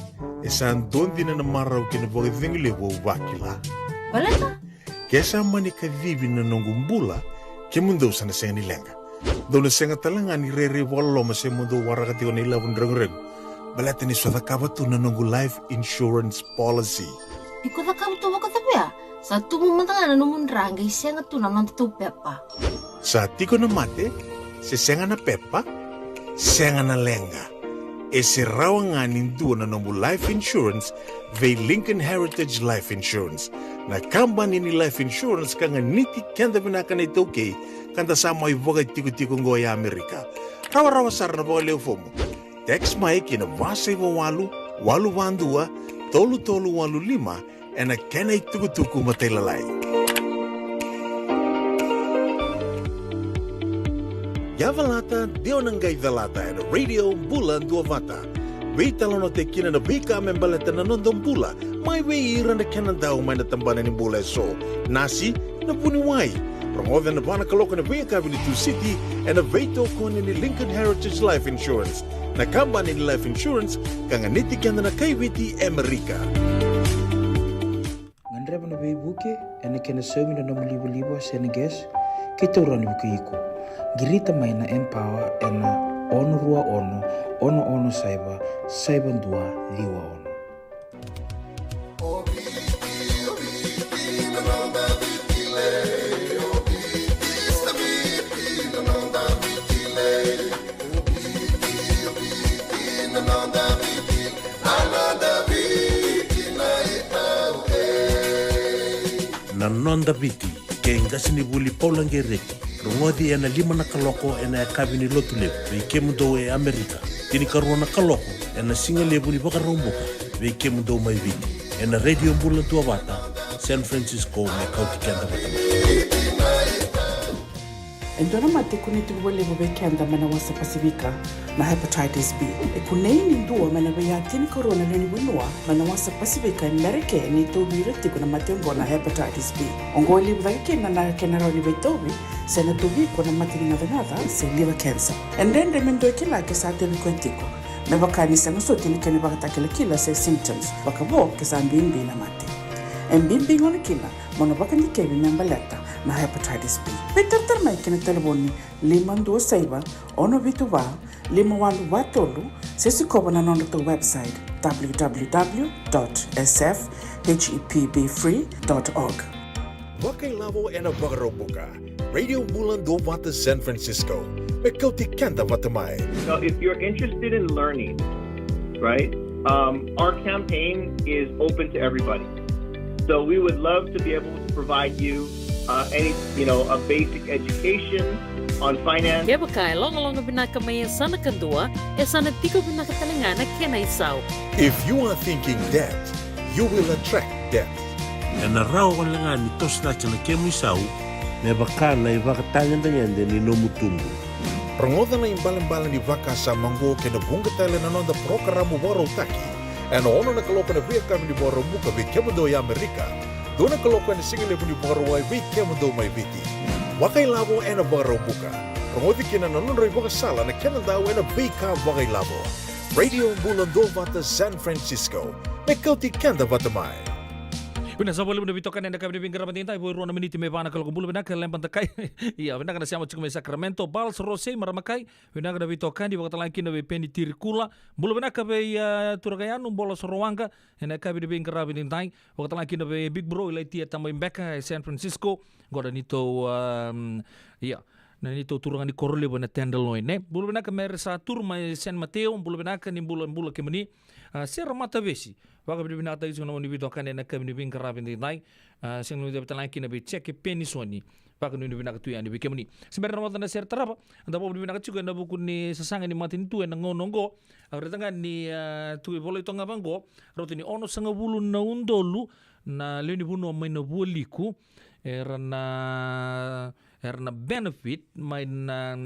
e sa dua dina na marau kei na vakacegu levu au vakila. Baleta? Ke sa mani kacivi na noqu bula, kemudou sa na sega ni leqa. Dou na sega tale ga ni rairai vakaloloma se mo dou waraka tiko na ilavo ni reguregu, baleta ni sa cakava tu na noqu life insurance policy. Iko cakava tu vakacava ya? Sa tubu mada ga na nomu dra qai sega tu na nodatou pepa. Sa tiko na mate, se sega na pepa, sega na leqa. E se rawa ga ni dua na nomu life insurance vei Lincoln Heritage Life Insurance, na kabani ni life insurance ka ganiti keda vinaka na iTaukei, ka da sa mai vakatikotiko qo e Amerika. Rawarawa sara na vakalewe fomu. Text mai ki na va saiva walu, walu va dua, tolu tolu walu lima, ena kena itukutuku matailalai. Ia calata, de o na qai calata ena Radio Bula Duavata. Veitalanoataki kina na veika me baleta na noda bula, mai vei ira na kena dau mai na tabana ni bula eso. Nasi, na vuniwai. Rogoca ena va na kaloko ena veiyakavi ni Tusiti, ena veitokoni ni Lincoln Heritage Life Insurance, na kabani ni life insurance ka ganiti keda na kai Viti e Amerika. Gadreva na veivuke ena kena saumi na nomu livaliva se na gas, keitou rawa ni vukei iko. Qirita mai na Empower ena ono rua ono, ono ono saiva, saiva dua ciwa ono. Na Noda Viti, kei qasenivuli Paula Qereti. Rogoci ena lima na kaloko ena yakavi ni Lotulevu vei kemudou e Amerika. Tinikarua na kaloko ena sigalevu ni Vakaraubuka vei kemudou mai Viti, ena Radio Bula Duavata, San Francisco, me kauti keda vata mai. E dua na mate e kunei tiko vakalevu vei keda mai na wasa Pasifika, na hepatitis B. E kunei ni dua mai na veiya tinikarua na lewe ni vanua mai na wasa Pasifika e Merika, e ni tauvi ira tiko na mate oqo na hepatitis B. Oqo e levu cake kina na kena rawa ni veitauvi, se na tauvi iko na mate ni gacagaca se liver cancer. E dredre me dua e kila ke sa tauvi koya tiko, me vaka ni sega soti na kena ivakatakilakila se symptoms, vakavo ke sa bibi na mate. E bibi gona kina mo na vakadikevi me baleta na hepatitis B. Veitaratara mai ki na talevoni lima dua saiva, ono vitu va, lima walu va tolu, se sikova na nodratou website, w w w dot s f h e p b free dot org. Vakailavo ena Vakaraubuka, Radio Bula Duavata San Francisco, me kauti keda vata mai. So if you're interested in learning, right, um, our campaign is open to everybody. So we would love to be able to provide you, uh, any, you know, a basic education on finance. Kevaka e logaloga vinaka mai e sa na kadua, e sa na tiko vinaka tale ga na kena isau. If you are thinking debt, you will attract debt. Ena rawa wale ga ni toso cake na kemu isau me vaka na ivakatagedegede ni nomu tubu. Rogoca na ibalebale ni vakasama oqo kei na vuqa tale na noda parokaramu vakarautaki, ena ono na kaloko ena veiyakavi ni Vakaraubuka vei kemudou e Amerika, dua na kaloko ena sigalevu ni Vakarauwai vei kemudou mai Viti. Vakailavo ena Vakaraubuka. Rogoci kina na nodra ivakasala na kena dau ena veika vakailavo. Radio Bula Duavata San Francisco, me kauti keda vata mai. Vinaka sara vakalevu na veitokani ena yakavi ni veiqaravi edaidai, vo e rua na miniti me va na kaloko. Bula vinaka Leba Dakai. Ia, vinaka na sema tiko mai Sacramento. Bals Rosei, Marama Kai. Vinaka na veitokani, vakatalega kina vei Peni Tirikula. Bula vinaka vei, a, Turaga Yanu, Bola Sorowaqa. Ena yakavi ni veiqaravi edaidai. Vakatalega kina vei Big Bro, Ilaitia Tamai Beka, e San Francisco. Qo na neitou, a, ia, na neitou turaga ni koro levu ena Tenderloin, e. Bula vinaka Mere Satur mai San Mateo, bula vinaka, ni bula, bula kemuni. A, Sera Matavesi, vakavinavinakataki tiko na nomuni veitokani ena yakavi ni veiqaravi edaidai. A, sega ni vakatalega kina vei Jeke Penisoni. Vakanuinui vinaka tu yani vei kemuni. Se bera na wata na sere tarava, da vakavinavinaka tiko ena vuku ni sasaga ni matanitu ena gauna oqo. Au raica ga ni, a, tu e volai toka ga vaqo, rauta ni onosagavulu na udolu na lewe ni vanua mai na Vualiku era na, era na benefit mai na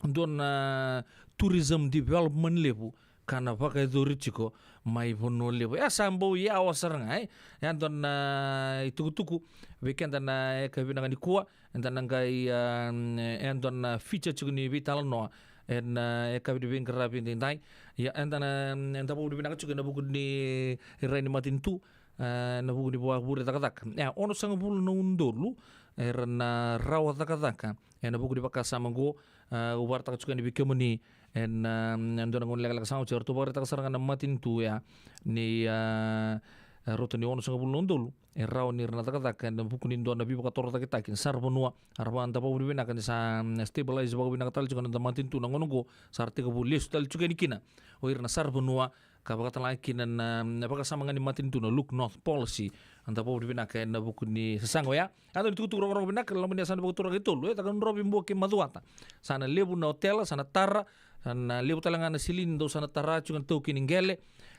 dua na tourism development levu ka na vakayacori tiko mai Vanua Levu. E sa bau yawa sara ga, e? E dua na itukutuku vei keda na yakavi vinaka nikua, eda na qai, a, e dua na feature tiko ni veitalanoa ena yakavi ni veiqaravi edaidai. Ia, eda na, eda vakavinavinaka tiko ena vuku ni rai ni matanitu, e, na vuku ni vakavure cakacaka. E, onosagavulu na udolu era na rawa cakacaka ena vuku ni vakasama oqo. A, au vakaraitaka tiko yani vei kemuni ena, a, dua na gauna lekaleka sa oti, eratou vakaraitaka sara ga na matanitu ya ni, a, a, rauta ni onosagavulu na udolu e rawa ni ra na cakacaka ena vuku ni dua na veivakatorocaketaki ni saravanua. Era vaka, da vakavinavinaka ni sa, mm, stabilize vakavinaka tale tiko na noda matanitu na gauna oqo, sa ra tekivu lesu tale tiko yani kina o ira na saravanua, ka vakatalega kina na, na vakasama ga ni matanitu na Look North Policy. Da vakavinavinaka ena vuku ni sasaga oya. A, dua na itukutuku rogorogo vinaka, loma ni yasana vakaturaga e tolu, e, Cakaudrove, Bua kei Macuata. Sa na levu na otela, sa na tara, sa na levu tale ga na silini dou sa na tara tiko na taukei ni qele.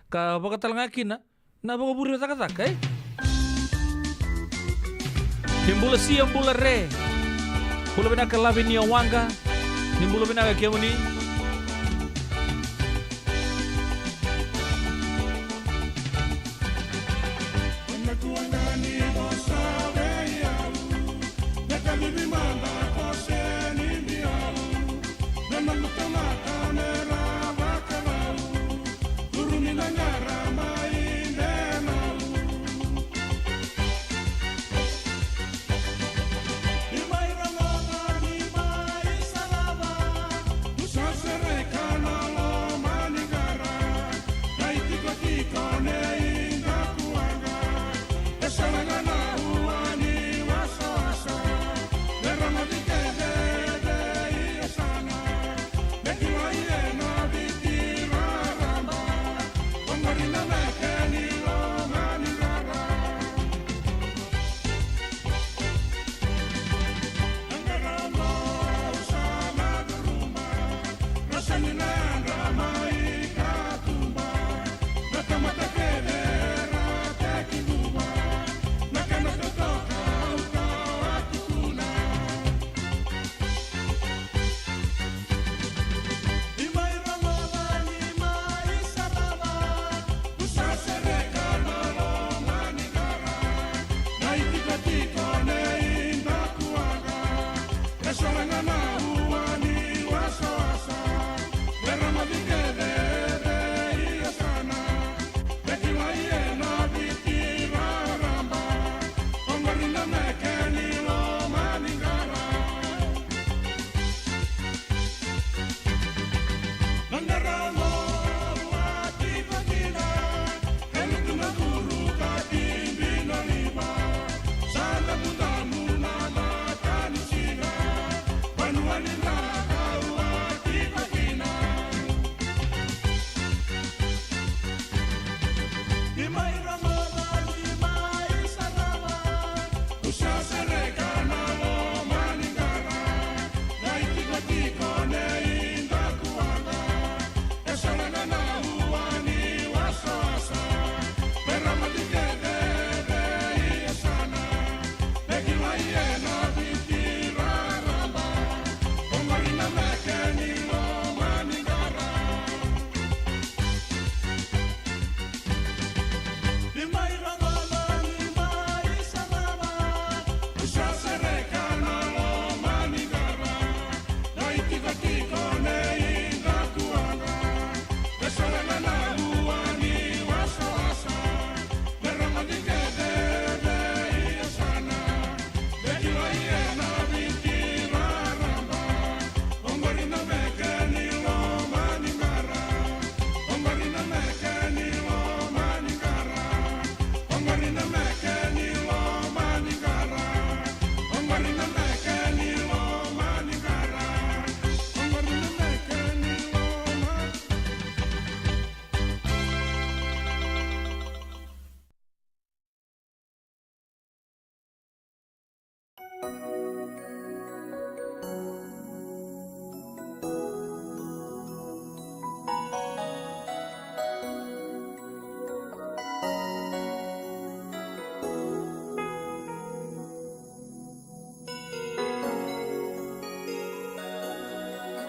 Ka vakatalega kina na vakavure cakacaka, e? Ni bula sia, bula re. Bula vinaka Lavi ni Waqa. Ni bula vinaka kemuni.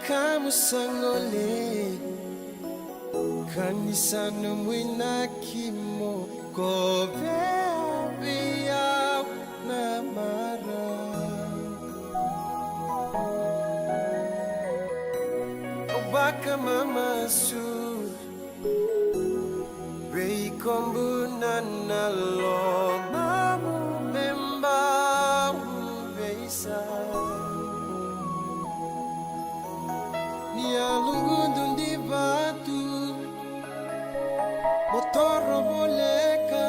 Kamu sa gole, ka ni sa nomu inaki mo kovea vei au na marau. Au vakamamasu vei kobu na lomamu me bau veisau. Ni a lugudu di vatu, mo toro voleka.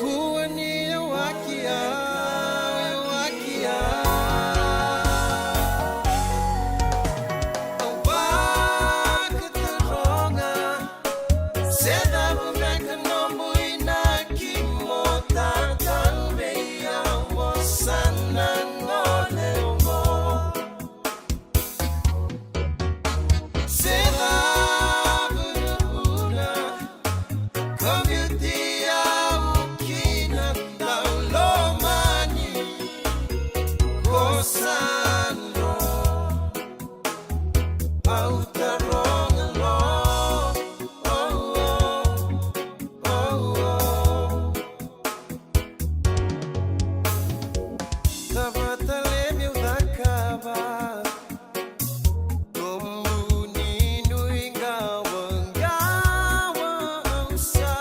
Kua ni yawaki au, yawaki au. Au vakataroga, se cava beka nomu inaki mo tatauvei au, o sa na gole oqo. Se cava na vuna ko biuti au kina, daulomani, ko sa dro. Au taroga lo, oh, oh, oh, oh. Cava tale meu cakava? Nomu ni nuiqawaqawa au sa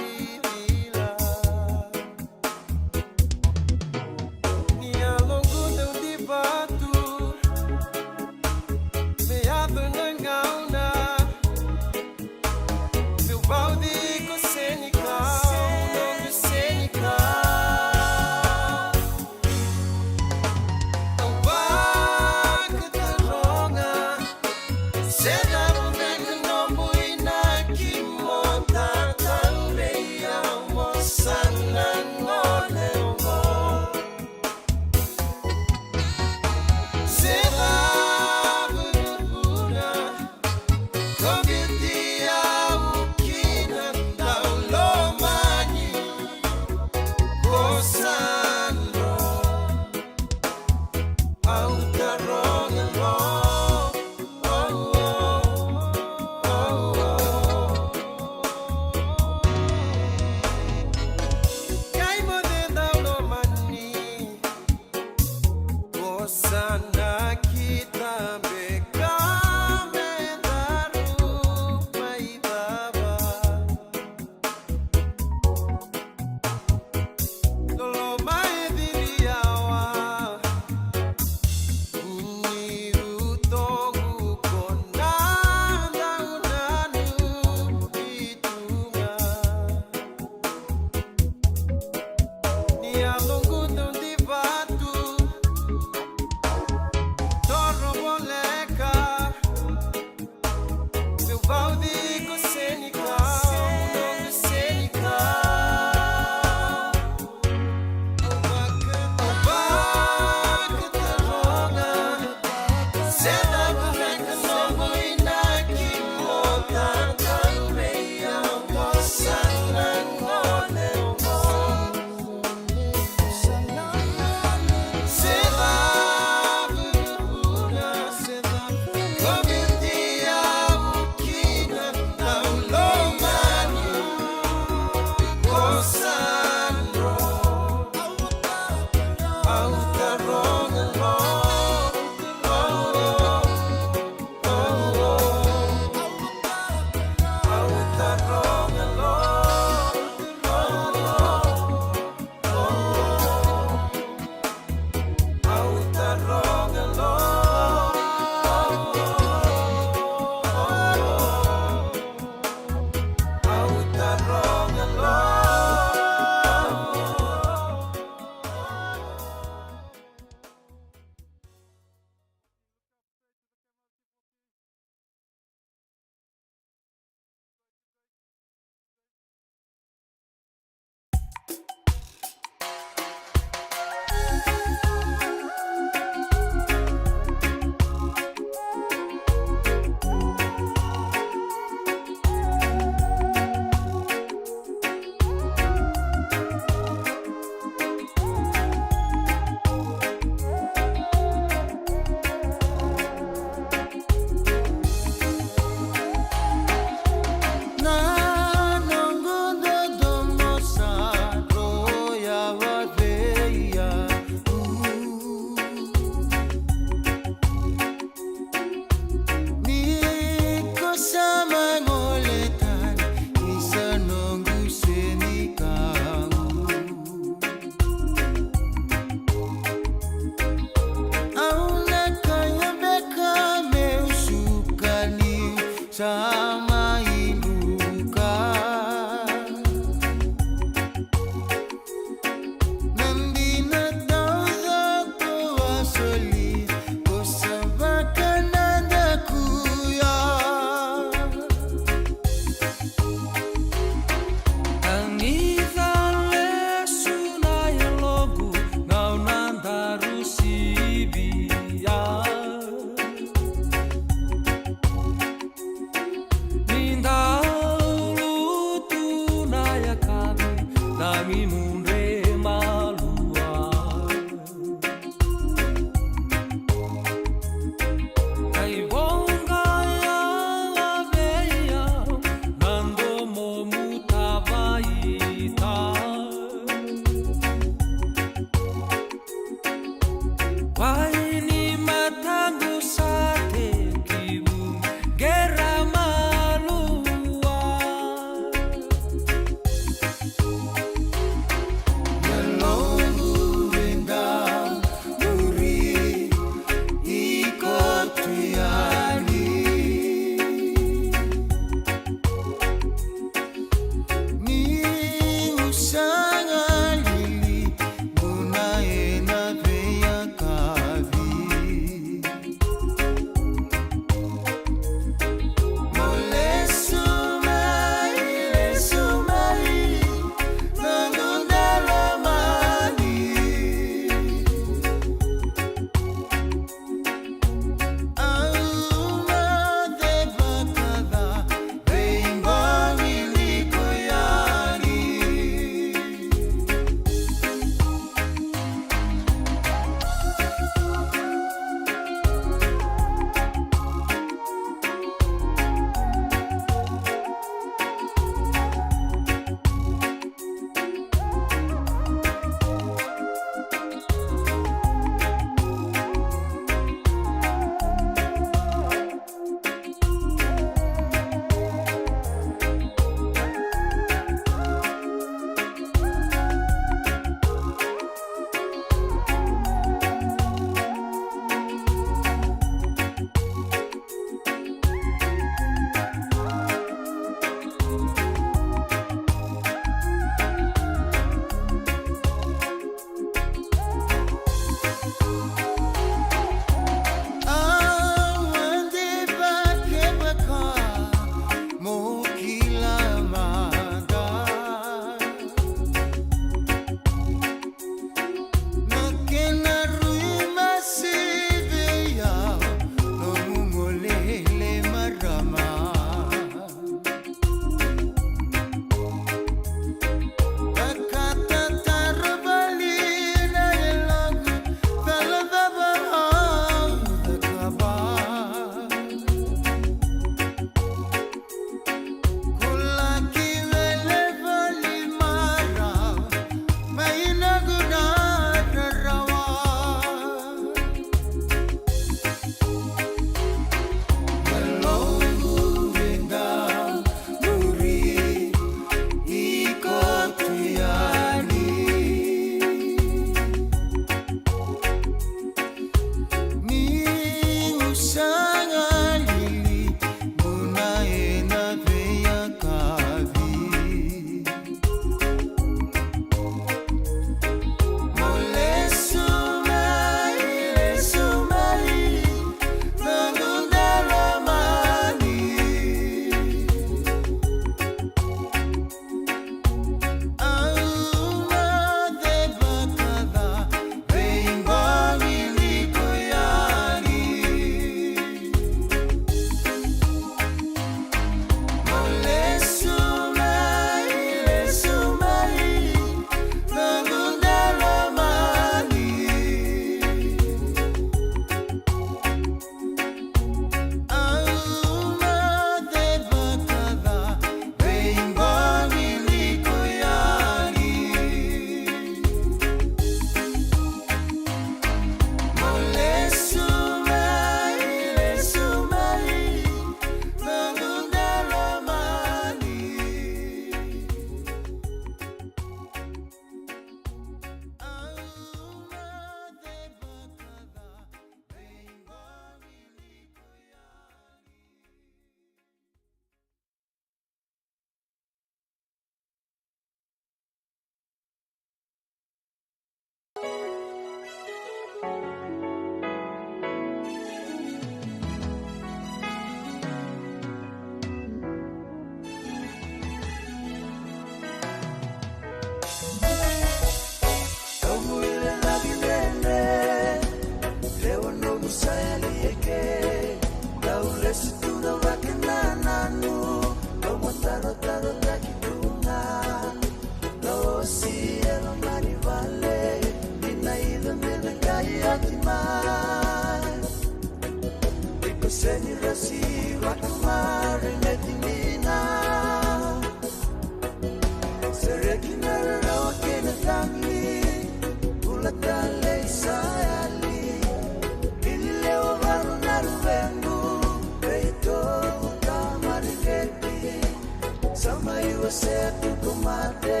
Sa mai wasea tu ko mate,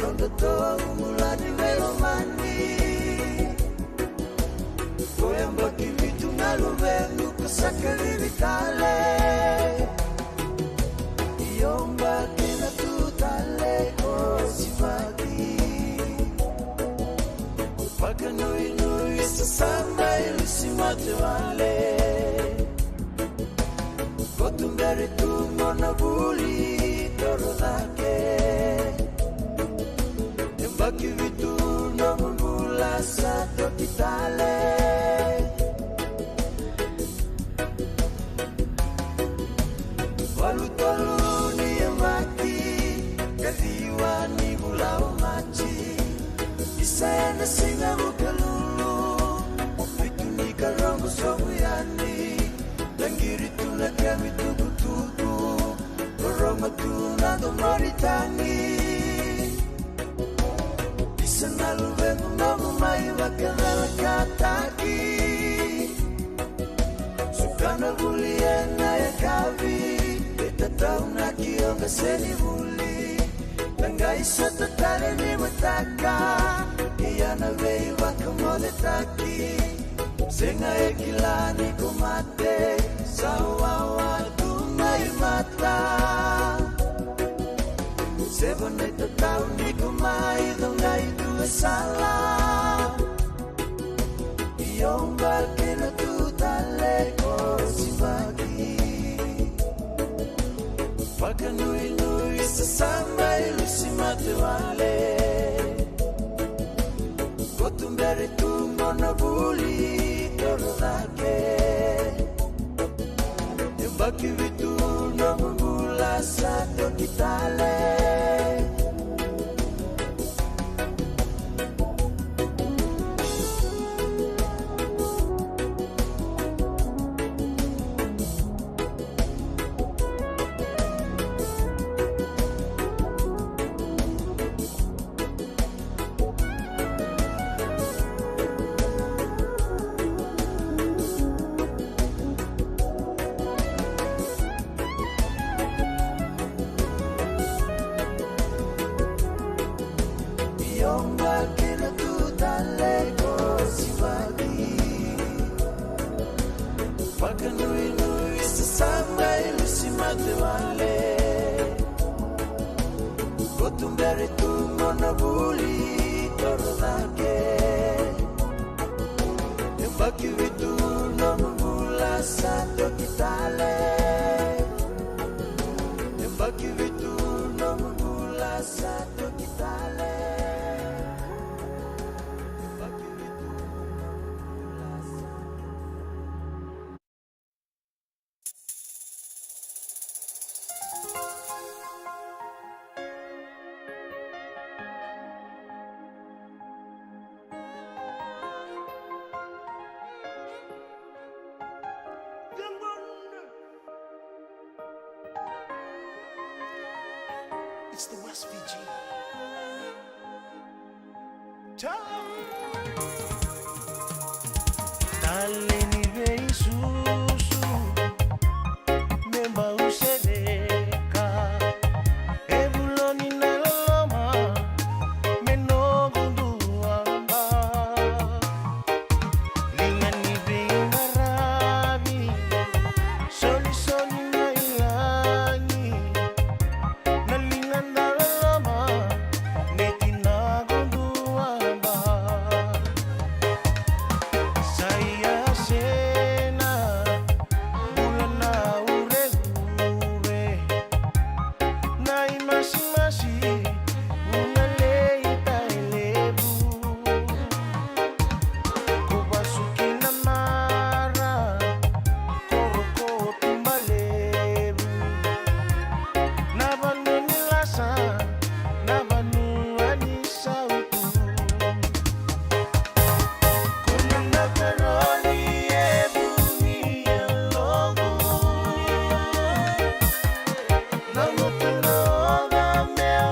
noda tovu bula ni veilomani. Ko yabaki vitu na luvequ ko sa kacivi tale. Io, baki na tu tale ko sivaki. Vakanuinui sa sa mai lusi mate wale. Ko tuberi tu mo na vuli toro cake. Yabaki vitu nomu bula sa toki tale. Walu tolu ni yabaki, ka ciwa ni vula o Maji. Isa ena siga Vukelulu, vitu ni karogo sobu yani. Taqiri tu na kemu itukutuku, rorogo tu na domo ni tagi. Isa na luvequ nomu mai vakalalakataki. Suka na vuli ena yakavi, veitataunaki o qase ni vuli. Na qai sota tale ni mataka, ia na veivakamocetaki. Sega e kila ni ko mate, sa wawa tu mai mata. Se vanai tatau ni ko mai, coqai tu e sala. Io, baki na tu tale ko sivaki. Vakanuinui sa sa mai lusi mate wale. Ko tuberi tu mo na vuli toro cake. Yabaki vitu nomu bula sa toki tale. Io, baki na tu tale ko sivaki. Vakanuinui sa sa mai lusi mate wale. Ko tuberi tu mo na vuli toro cake. Yabaki vitu nomu bula sa toki tale. Yabaki vitu nomu bula sa toki tale. Yabaki vitu nomu bula sa It's the West Fiji. Tale ni veisusu me bau sereka. E vuloni na loloma me noqu dua ba. Liga ni veiqaravi, solisoli mai lagi. Na liga da loloma me tinaku dua ba. Sa ia sena bula na ureure. Na imasimasi, vugalei talevu. Ko vasu ki na mara, ko roko tuba levu. Na vanua ni lasa, na vanua ni sautu. Ko na dakaroli e vuni e logu. Na gutu na oca meu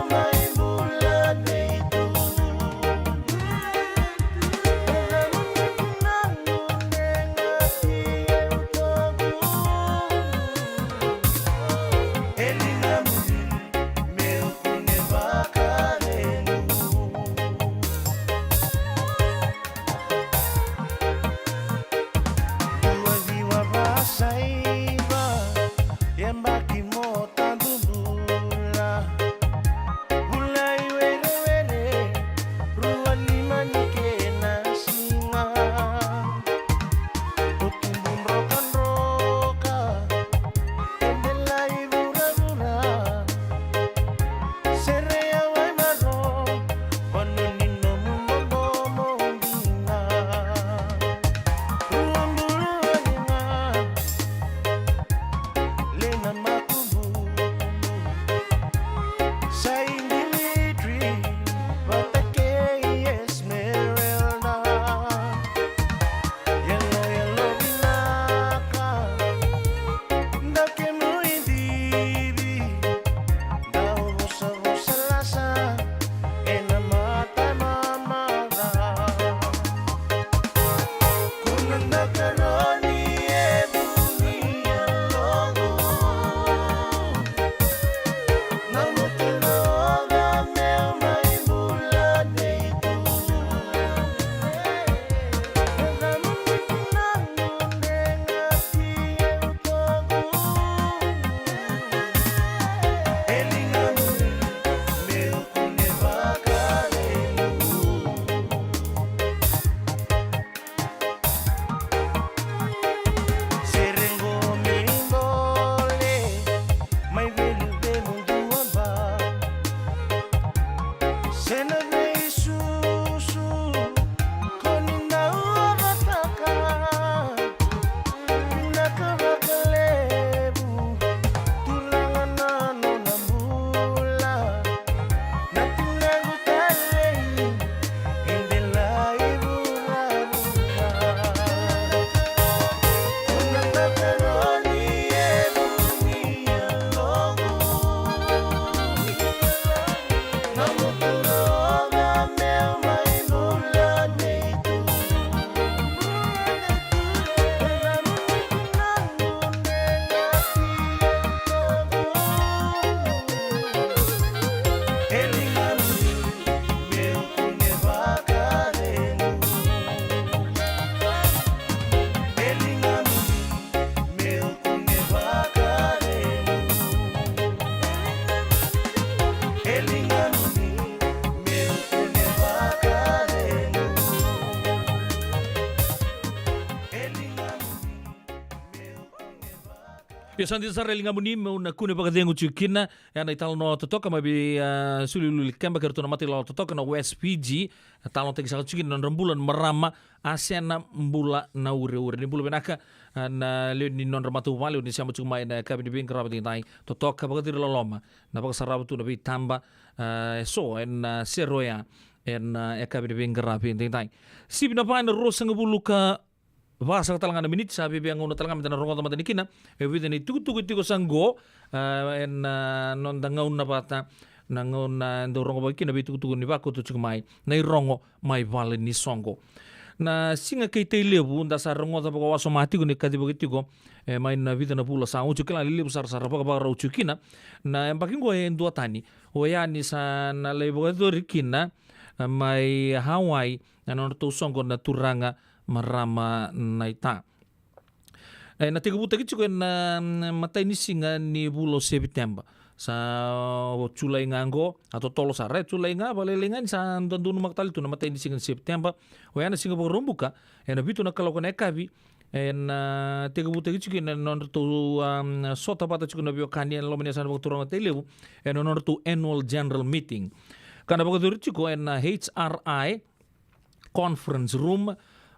Io, sa dina sara e ligamuni meu na kune vakacegu tiko kina ena italanoa totoka mai vei, ah, Sulilulikeba kei ratou na mata ilawalawa totoka na West Fiji. Talanoataki saka tiko kina na nodra bula na marama, a sena bula na ureure. Ni bula vinaka, ah, na lewe ni nodra matavuvale, ni sema tiko mai na yakavi ni veiqaravi edaidai. Totoka, vakaciri loloma, na vakasarava tu na veitaba, ah, eso ena, ah, sere oya ena, ah, yakavi ni veiqaravi edaidai. Sivi na va ena ruasagavulu ka va saka tale ga na miniti, sa viavia gauna tale ga meda na rogoca mada ni kina e vica na itukutuku e tiko sa qo, ah, ena, ah, noda gauna vata, na gauna e dau rogovaki kina veitukutuku ni vakoto tiko mai na irogo mai vale ni soqo. Na Siga kei Tailevu da sa rogoca vakawasoma tiko ni kacivaki tiko, e, mai na vica na vula sa oti, kila ni levu sara, sa ra vakavakarau tiko kina. Na yabaki qo e duatani, oya ni sa na lai vakayacori kina, ah, mai Hawaii na nodratou soqo na turaga, marama naita. E na tekivutaki tiko ena, mm, matai ni siga ni vula o Sepiteba. Sa o Julai ga qo, a totolo sara, e Julai ga, vakalailai ga ni sa dodonumaka tale tu na matai ni siga ni Sepiteba. Oya na Siga Vakaraubuka, ena vitu na kaloko na yakavi, ena tekivutaki tiko ena nodratou, um, sota vata tiko na veiwekani ena loma ni yasana vakaturaga o Tailevu, ena nodratou annual general meeting. Ka na vakayacori tiko ena H R I conference room,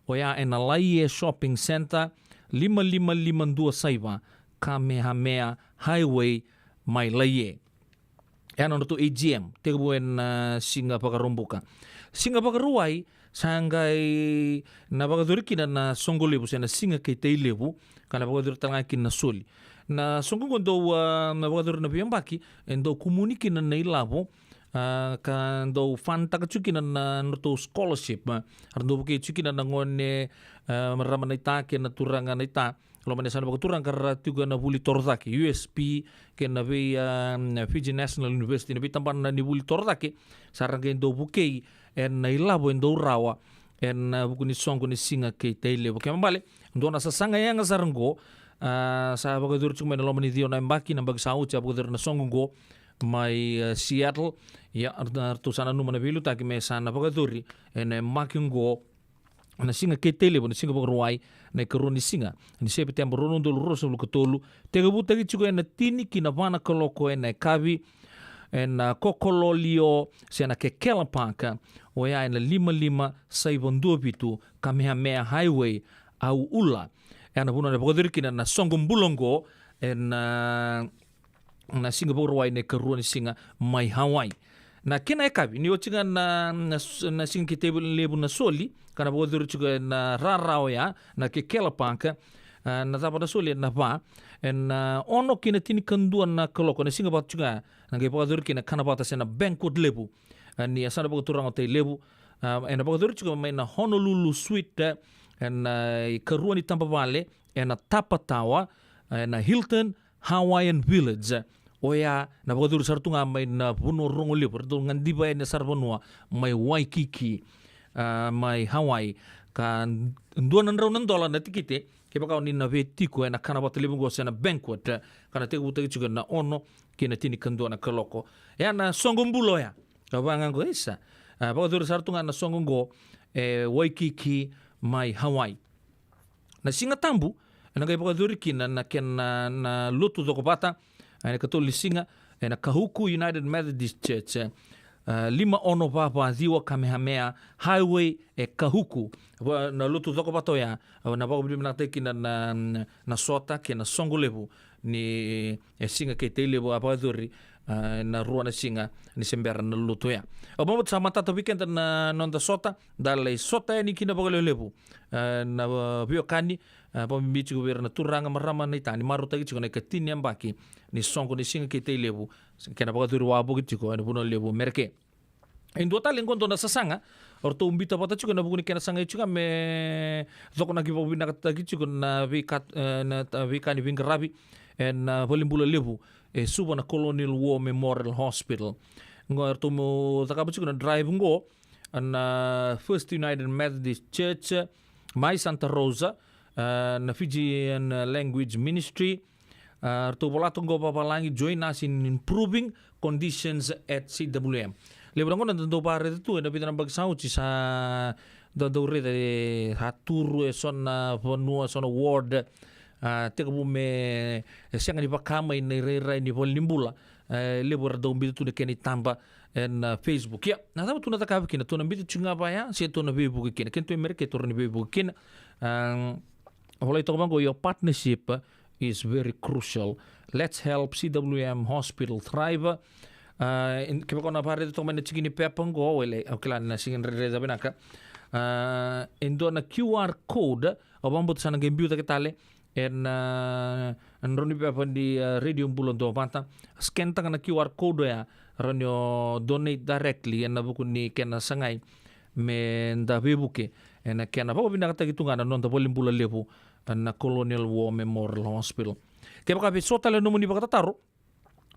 oya ena Laie Shopping Centre, lima lima lima dua saiva Kamehameha Highway mai Laie. E na nodratou A G M, tekivu ena, ah, Siga Vakaraubuka. Siga Vakarauwai, sa qai na vakayacori kina na soqo levu, se na Siga kei Tailevu, ka na vakayacori tale ga kina na soli. Na soqo qo dau, ah, na vakayacori na veiyabaki, e dau kumuni kina na ilavo, ah, ka dau fund-taka tiko kina na nodratou scholarship, ah, ra dau vukei tiko kina na gone, ah, marama naita kei na turaga naita loma ni yasana vakaturaga ka ra tiko ena vuli torocake, U S P, kei na vei, ah, Fiji National University, na veitabana ni vuli torocake, sa ra qai dau vukei ena ilavo e dau rawa ena vuku ni soqo ni Siga kei Tailevu. Kena ibalebale, dua na sasaga yaga sara qo, ah, sa vakayacori tiko mai na loma ni ciwa na yabaki, na yabaki sa oti a vakayacori na soqo qo mai, ah, Seattle. Ia, ra, ratou sa nanuma na veiliutaki me sa na vakayacori ena yabaki qo, na Siga kei Tailevu, na Siga Vakarauwai, na ikarua ni siga ni Sepiteba, rua na udolu ruasagavulu ka tolu, tekivutaki tiko ena tini ki na va na kaloko ena yakavi, ena Kokololio, se na Kekela Park, oya ena lima lima saiva dua vitu Kamehameha Highway, Auula. E na vanua na vakayacori kina na soqo bula oqo, ena, ah, na Siga Vakarauwai, na ikarua ni siga mai Hawaii. Na kena yakavi, ni oti ga na, na, na Siga kei Tailevu na soli, ka na vakayacori tiko ena rara oya, na Kekela Park, ah, na cava na soli, ena va, ena, ah, ono ki na tinikadua na kaloko, na siga vata tiko ga, na qai vakayacori kina na kana vata se na banquet levu, ah, ni yasana vakaturaga o Tailevu, ah, ena vakayacori tiko mai na Honolulu Suite, ena, ah, ikarua ni tabavale, ena Tapa Tower, ena Hilton Hawaiian Village. Oya na vakayacori sara tu ga mai na vanua rogo levu, ratou gadiva yani na saravanua mai Waikiki, ah, mai Hawaii. Ka dua na drau na dola na tikite, kevaka o ni na via tiko ena kana vata levu qo se na banquet, ka na tekivutaki tiko ena ono ki na tinikadua na kaloko. E na soqo bula oya, ka vaka ga qo, isa, ah, vakayacori sara tu ga na soqo qo e Waikiki mai Hawaii. Na Siga Tabu, ena qai vakayacori kina na kena, na lotu cokovata, ena ikatolu ni siga, ena Kahuku United Methodist Church, eh, lima ono va va ciwa Kamehameha Highway e Kahuku. Va, na lotu cokovata oya, eh, na vakavinavinakataki kina na, na, na sota kei na soqo levu ni, e, Siga kei Tailevu a vakayacori, ah, na rua na siga ni se bera na lotu oya. Au vakabauta sa matata vei keda na noda sota, da lai sota yani kina vakalewelevu, ah, na, ah, veiwekani, ah, vakabibi tiko vei ira na turaga, marama naita, ni marautaki tiko na ikatini yabaki ni soqo ni Siga kei Tailevu, kei na vakayacori wavoki tiko ena vanua levu Mereke. E dua tale qo dua na sasaga o ratou biuta vata tiko ena vuku ni kena sagai tiko ga me cokonaki vakavinakataki tiko na veika, eh, na, ah, veika ni veiqaravi ena, ah, valenibula levu e Suva, na Colonial War Memorial Hospital. Qo e ratou mai cakava tiko na drive qo na First United Methodist Church mai Santa Rosa, ah, na Fijian Language Ministry, ah, ratou vola toka qo vavalagi, "Join us in improving conditions at C W M." Levu na gauna da dau vakaraica tu ena vica na yabaki sa oti, sa da dau raica e sa turu e so na vanua, so na ward, A, tekivu me, e, sega ni vaka mai na irairai ni valenibula. E, levu era dau biuta tu na kena itaba ena, a, Facebook. Ia, na cava tu na cakava kina, tu na biuta tiko ga vaya, se tu na veivuke kina. Kena tu e Merika, tu na veivuke kina. A, volai toka vaqo, your partnership is very crucial. Let's help C W M Hospital thrive. A, in-, kevaka o na vakaraica toka mai na tiki ni pepa qo, wele, au kila na siga ni rairai ca vinaka. A, e dua na Q R code, au vakabauta sa na qai biu cake tale, ena, a, drau ni pepa ni, a, Radio Bula Duavata. Scan taka na Q R code oya, rawa ni o donate directly, ena vuku ni kena sagai me da veivuke ena kena vakavinakataki tu ga na noda valenibula levu, na Colonial War Memorial Hospital. Kevaka vei so tale na nomuni vakatataro,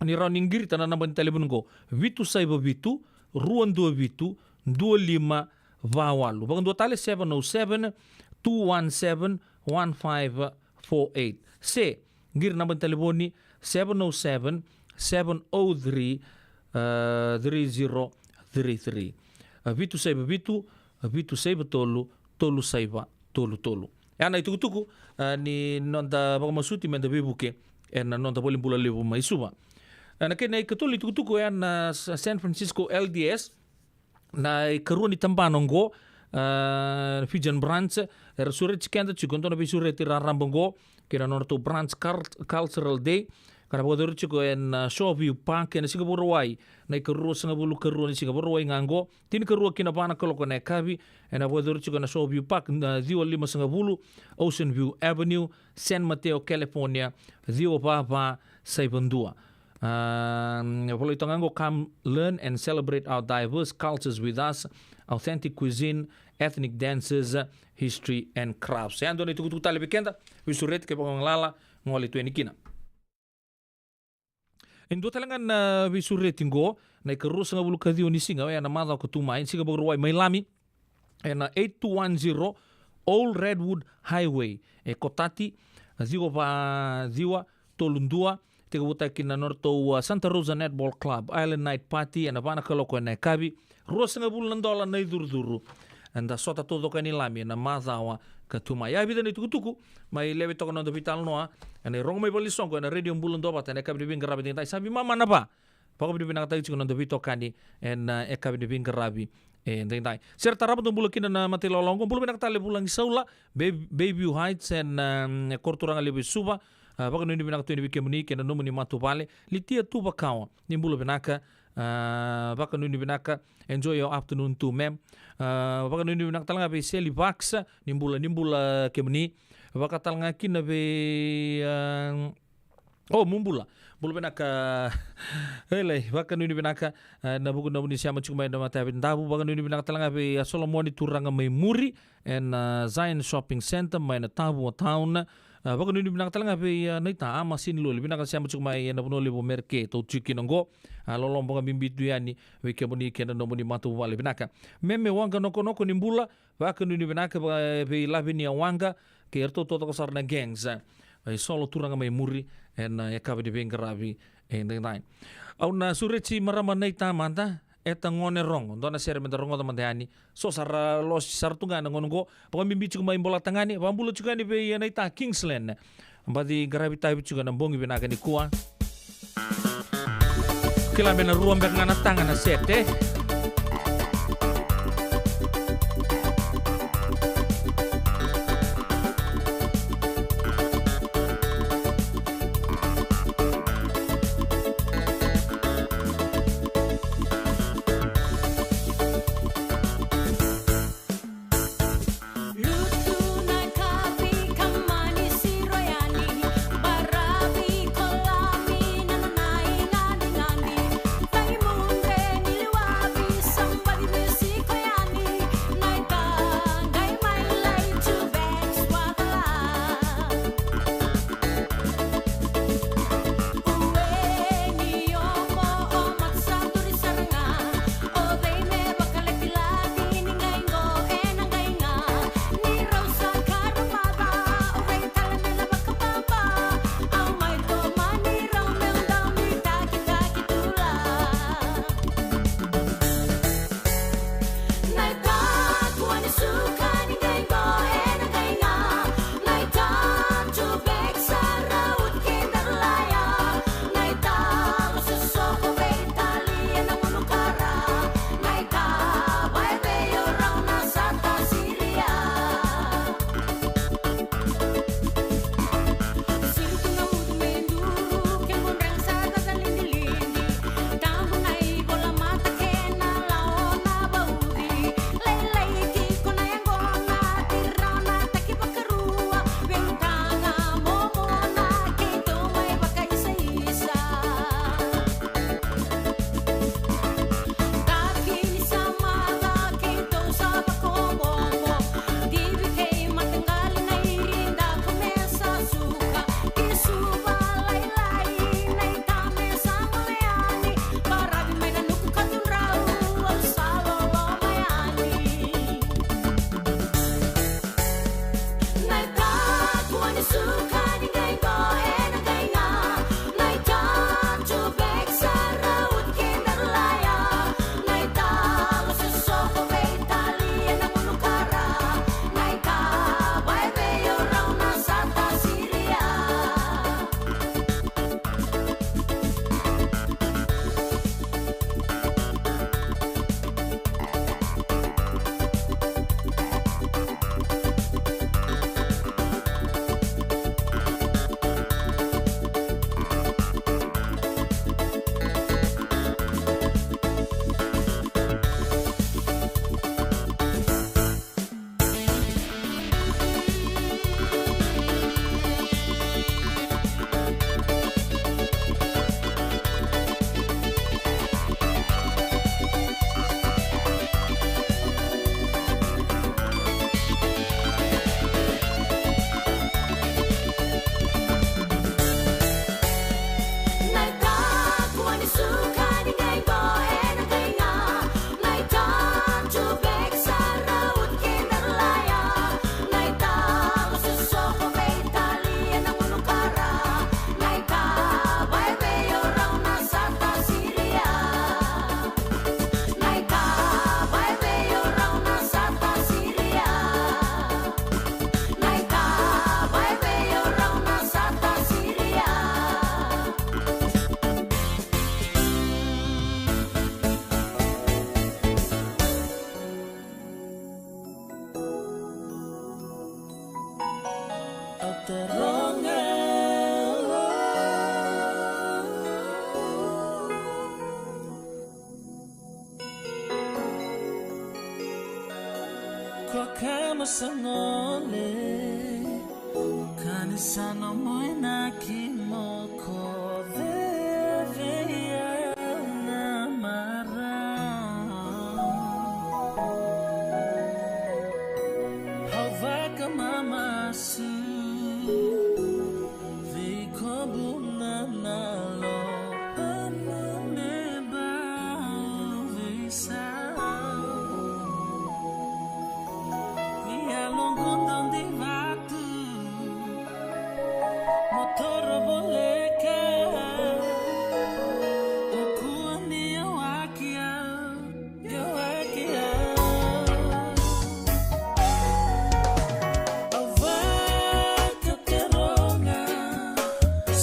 ni rawa ni qirita na naba ni talevoni qo, vitu saiva vitu, rua dua vitu, dua lima va walu. Vakadua tale, seven oh seven, two one seven, one five four eight. Se qiri naba ni talevoni, seven oh seven, seven oh three, three zero three three. A, vitu saiva vitu, a, vitu saiva tolu, tolu saiva tolu tolu. Ya na itukutuku, a, ni noda vakamasuti me da veivuke ena noda valenibula levu mai Suva. A, na kena ikatolu ni itukutuku, ya na S-, San Francisco L D S, na ikarua ni tabana oqo, a, Fijian Branch, era sureti keda tiko, dua na veisureti raraba oqo, kei na nodratou Branch Cul-, Cultural Day, ka na vakayacori tiko ena, a, Shoreview Park, ena siga Vakarauwai, na ikaruasagavulu karua ni siga Vakarauwai ga oqo, tinikarua ki na va na kaloko ena yakavi, ena vakayacori tiko ena Shoreview Park, na ciwa limasagavulu, Ocean View Avenue, San Mateo, California, ciwa va va saiva dua. A, volai toka ga qo, come learn and celebrate our diverse cultures with us, authentic cuisine, ethnic dances, history and crafts. E dua na itukutuku tale vei keda, veisureti kevaka o galala, gole tu yani kina. E dua tale ga na veisureti qo, na ikaruasagavulu kaciwa ni siga, oya na macawa ka tu mai, siga Vakarauwai mai Lami, ena eight two one zero Old Redwood Highway, e Cotati, ciwa va ciwa tolu dua, tekivutaki na nodratou, a, Santa Rosa Netball Club Island Night Party, ena va na kaloko ena yakavi, ruasagavulu na dola na icurucuru. Eda sota taucoko yani Lami ena macawa ka tu mai. Ya e vica na itukutuku mai lewe toka na noda veitalanoa ena irogo mai valenisoqo ena Radio Bula Duavata ena yakavi ni veiqaravi edaidai. Sa veimama na va. Vakavinavinakataki tiko na noda veitokani ena, a, yakavi ni veiqaravi edaidai. Sere tarava, dou bula kina na matailalai oqo. Bula vinaka tale Vulagi Saula, Bay-, Bayview Heights, ena, a, koroturaga levu e Suva. A, vakanuinui vinaka tu yani vei kemuni kei na nomuni matavuvale. Litia Tuvakawa, ni bula vinaka. A, vakanuinui vinaka. Enjoy your afternoon too, ma'am. A, vakanuinui vinaka tale ga vei Sally Vax, ni bula, ni bula kemuni. Vaka tale ga kina vei, a, o, mo bula. Bula vinaka. Elei, vakanuinui vinaka, a, ena vuku ni nomuni sema tiko mai ena matavedavu. Vakanuinui vinaka tale ga vei, a, Solomoni Turaga mai Muri, ena, a, Zion Shopping Centre mai Navuva Town. A, vakanuinui vinaka tale ga vei, a, naita Ama Siniloli, vinaka sema tiko mai ena vanua levu o Merike, tou tiko kina oqo. A, loloma vakabibi tu yani vei kemuni kei na nomuni matavuvale vinaka. Meme Waqa Nokonoko, ni bula, vakanuinui vinaka vei Lavinia Waqa kei iratou taucoko sara na gangs, a, e Solo Turaga mai Muri, ena, a, yakavi ni veiqaravi edaidai. Au na sureti marama naita mada, Eta Gone Rogo, dua na sere meda rogoca mada yani. So sa ra losi sara tu ga ena gauna oqo. Vakabibi tiko mai Bolatagane, vakabula tiko yani vei, a, naita Kingsland. Baci qaravi tavi tiko ena bogi vinaka nikua. Kila me na rua beka ga na taga na sete. Vakamasagole, ka ni sa nomu inaki mo koce vei au na marau. Au vakamamasu vei kobu na nalo, a nune bau veisau. Ni yaloqu dau di vatu, mo toro voleka. O kua ni yawaki au, yawaki au. Au vakateroga,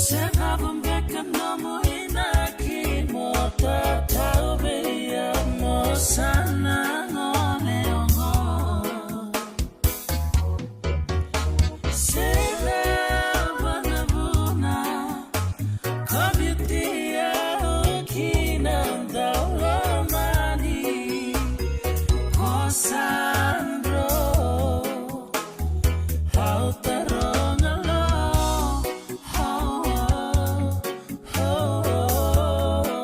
se cava beka nomu inaki mo tatau vei au, mo sa na gole oqo. Se cava na vuna ko biuti au ki na daulomani ko Sandro? Au taroga lo, ho, ho, ho, ho.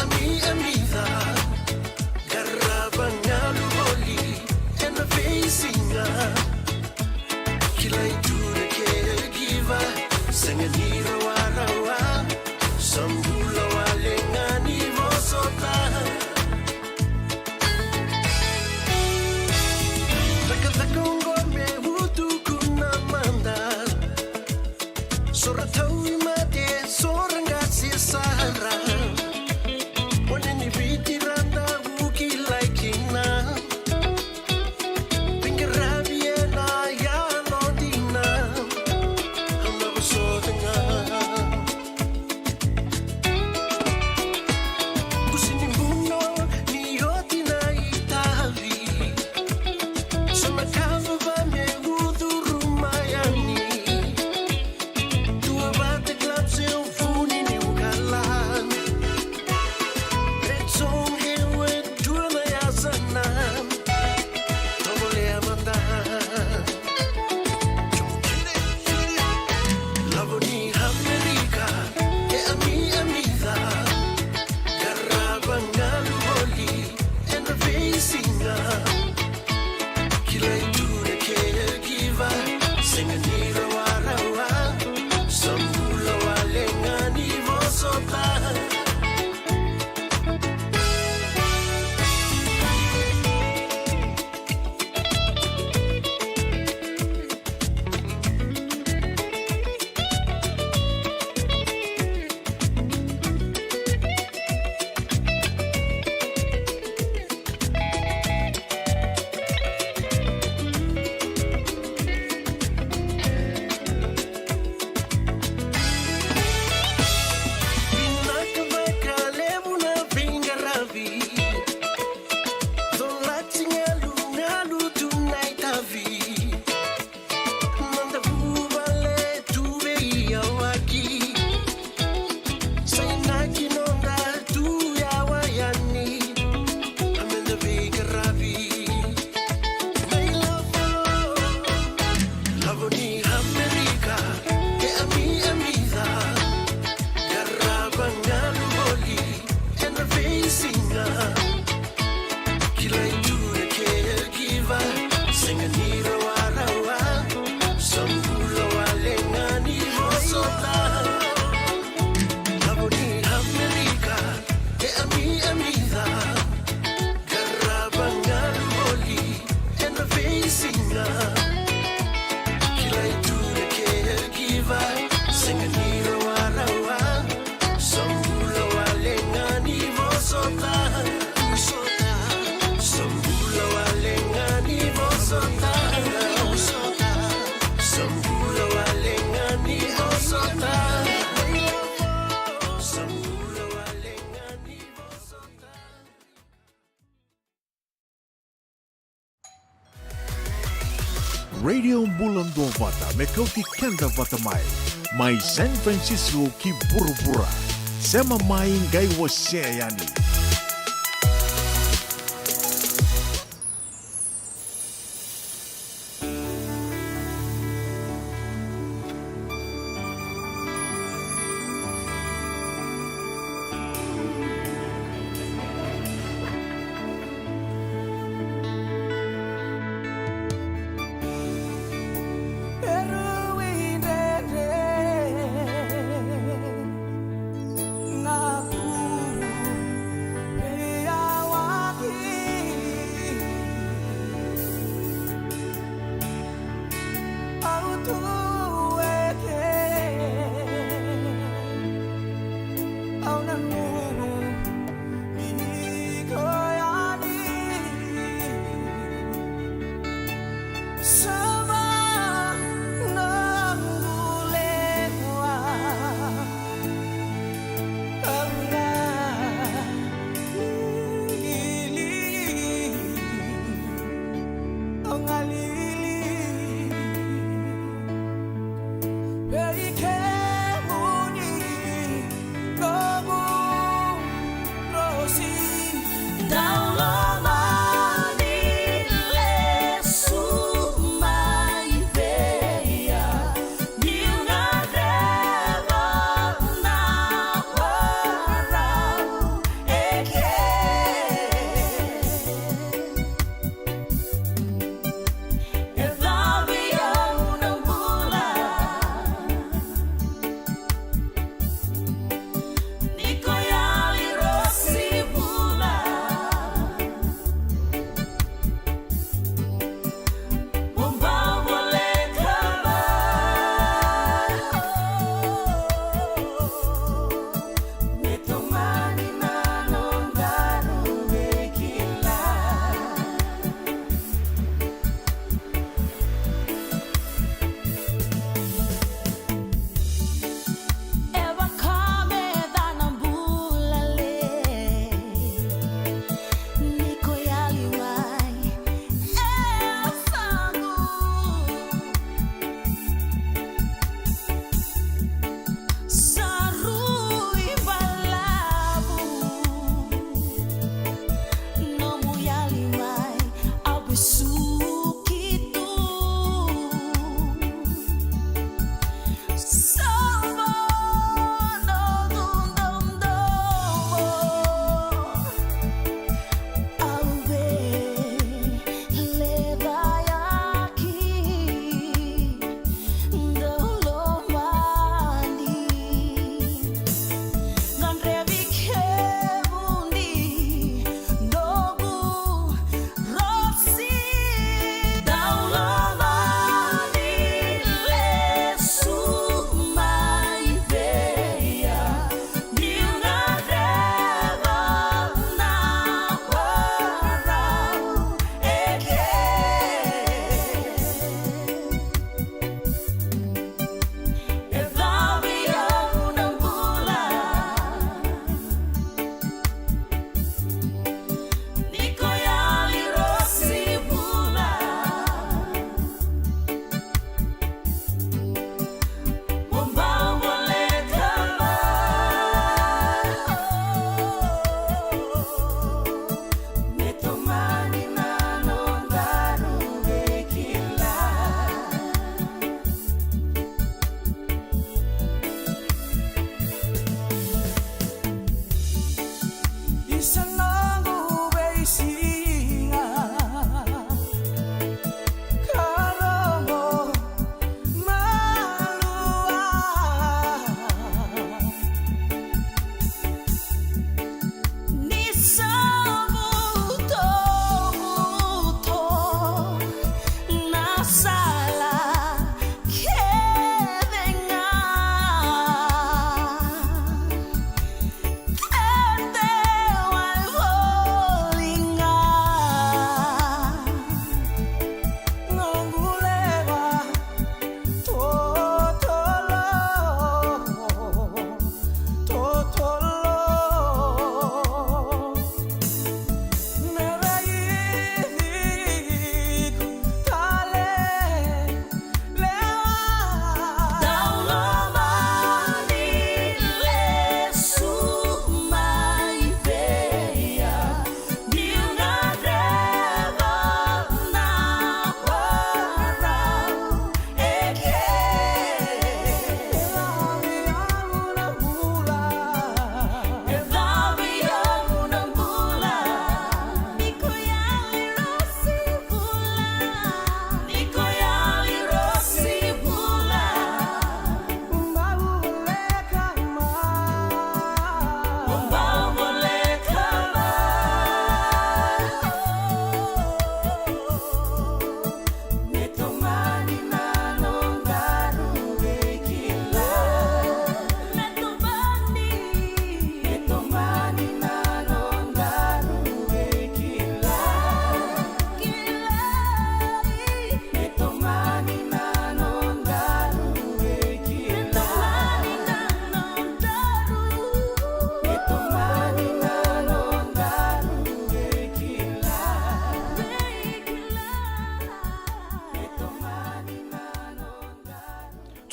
Ami, ami ca, qarava galu voli ena veisiga. Kilai tu na caregiver, sega ni rawarawa, sa bula wale ga ni vosota. Cakacaka oqo me utuku na mada. So ra tauvimate, so ra qase sara. O ni ni Viti ra dau kilai kina. Veiqaravi ena yalo dina. Au na vosota ga. Kusi ni buno ni oti na itavi. So na ka vava me ucuru mai yani. Dua vata gloves e vuni ni ukala. Red zone e dua na yasana. Tovolea mada. Lavo ni Amerika, e ami, ami ca. Qarava galu voli ena veisiga. Kilai tu na caregiver, sega ni rawarawa, sa bula wale ga ni vosota. Vinaka vakalevu na veiqaravi. Colati galugalu tu na itavi. Noda vuvale tu veiyawaki. Sa inaki noda tu yawa yani. A meda veiqaravi. Mai lavo, lavo ni Amerika, e ami, ami ca. Qarava galu voli ena veisiga. Kilai tu na caregiver, sega ni rawarawa, sa bula wale ga ni vosota. Lavo ni Amerika, e ami, ami ca. Qarava galu voli ena veisiga. Kilai tu na caregiver, sega ni rawarawa, sa bula wale ga ni vosota. Sa bula wale ga ni vosota. Sa bula wale ga ni vosota. Sa bula wale ga ni vosota. Radio Bula Duavata, me kauti keda vata mai. Mai San Francisco ki vuravura. Sema mai, qai wasea yani.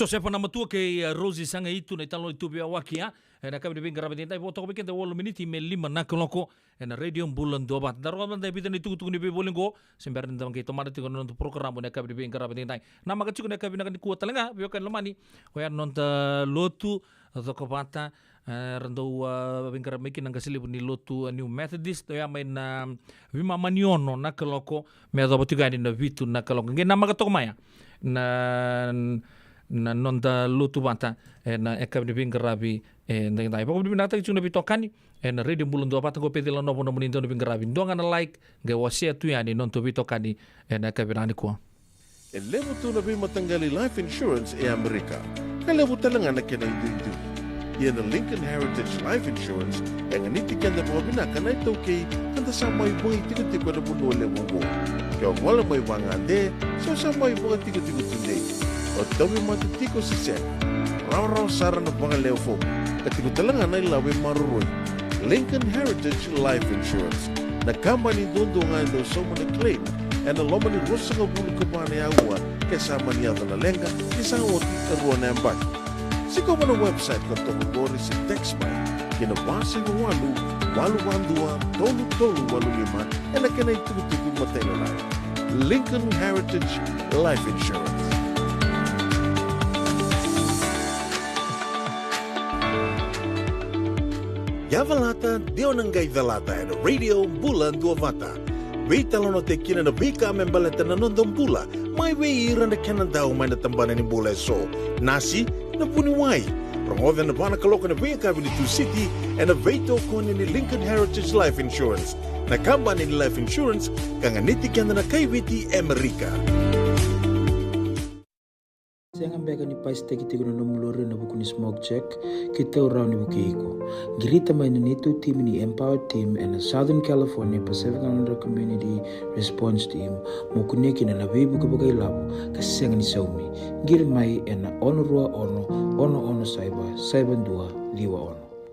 Josefa Namatua kei, e, Rosi Sagaitu na italanoa ni tu veiyawaki, a. Ena yakavi ni veiqaravi edaidai, vo toka vei keda e walu miniti me lima na kaloko. Ena Radio Bula Duavata. Da rogoca mada e vica na itukutuku ni veivoli qo. Se bera ni da qai tomana tiko na noda porokaramu ena yakavi ni veiqaravi edaidai. Namaka tiko ena yakavi vinaka nikua tale ga, veiwekani lomani. Oya na noda lotu, cokovata, e, ra dau, a, veiqaravi mai kina na qase levu ni lotu, a, New Methodist, oya mai na veimama ni ono na kaloko, me yacova tiko yani na vitu na kaloko. Qai namaka toka mai ya na, na noda lotu vata, ena yakavi ni veiqaravi edaidai. Vakavinavinakataki tiko na veitokani ena Radio Bula Duavata qo, Peceli Lanovo nomuni dau ni veiqaravi. Dua ga na like, qai wasea tu yani na nodatou veitokani ena yakavi vinaka nikua. E levu tu na veimataqali life insurance e Amerika, ka levu tale ga na kena iduidui. Ia na Lincoln Heritage Life Insurance e ganiti keda vakavinaka na iTaukei, ka da sa mai vakaitikotiko ena vanua levu oqo. Ke o gole mai vagade, se o sa mai vakatikotiko tudei, o tauvimate tiko se sega, rawarawa sara na vakalewe fomu, ka tiko tale ga na ilavo e maroroi. Lincoln Heritage Life Insurance, na kabani duadua ga e dau sauma na claim ena loma ni ruasagavulu ka va na aua ke sa mani yaco na leqa, ke sa oti e rua na yabaki. Sikova na website ka toka qori se text mai ki na va saiva walu, walu va dua, tolu tolu walu lima, ena kena itukutuku matailalai. Lincoln Heritage Life Insurance. Ia calata, de o na qai calata ena Radio Bula Duavata. Veitalanoataki kina na veika me baleta na noda bula, mai vei ira na kena dau mai na tabana ni bula eso. Nasi, na vuniwai. Rogoca ena va na kaloko ena veiyakavi ni Tusiti, ena veitokoni ni Lincoln Heritage Life Insurance, na kabani ni life insurance ka ganiti keda na kai Viti e Amerika. Sega beka ni pasitaki tiko na nomu lori ena vuku ni smoke check? Keitou rawa ni vukei iko. Qirita mai na neitou timi ni Empower Team ena Southern California Pacific Islander Community Response Team, mo kunea kina na veivuke vakailavo ka sega ni saumi. Qiri mai ena ono rua ono, ono ono saiva, saiva dua, ciwa ono.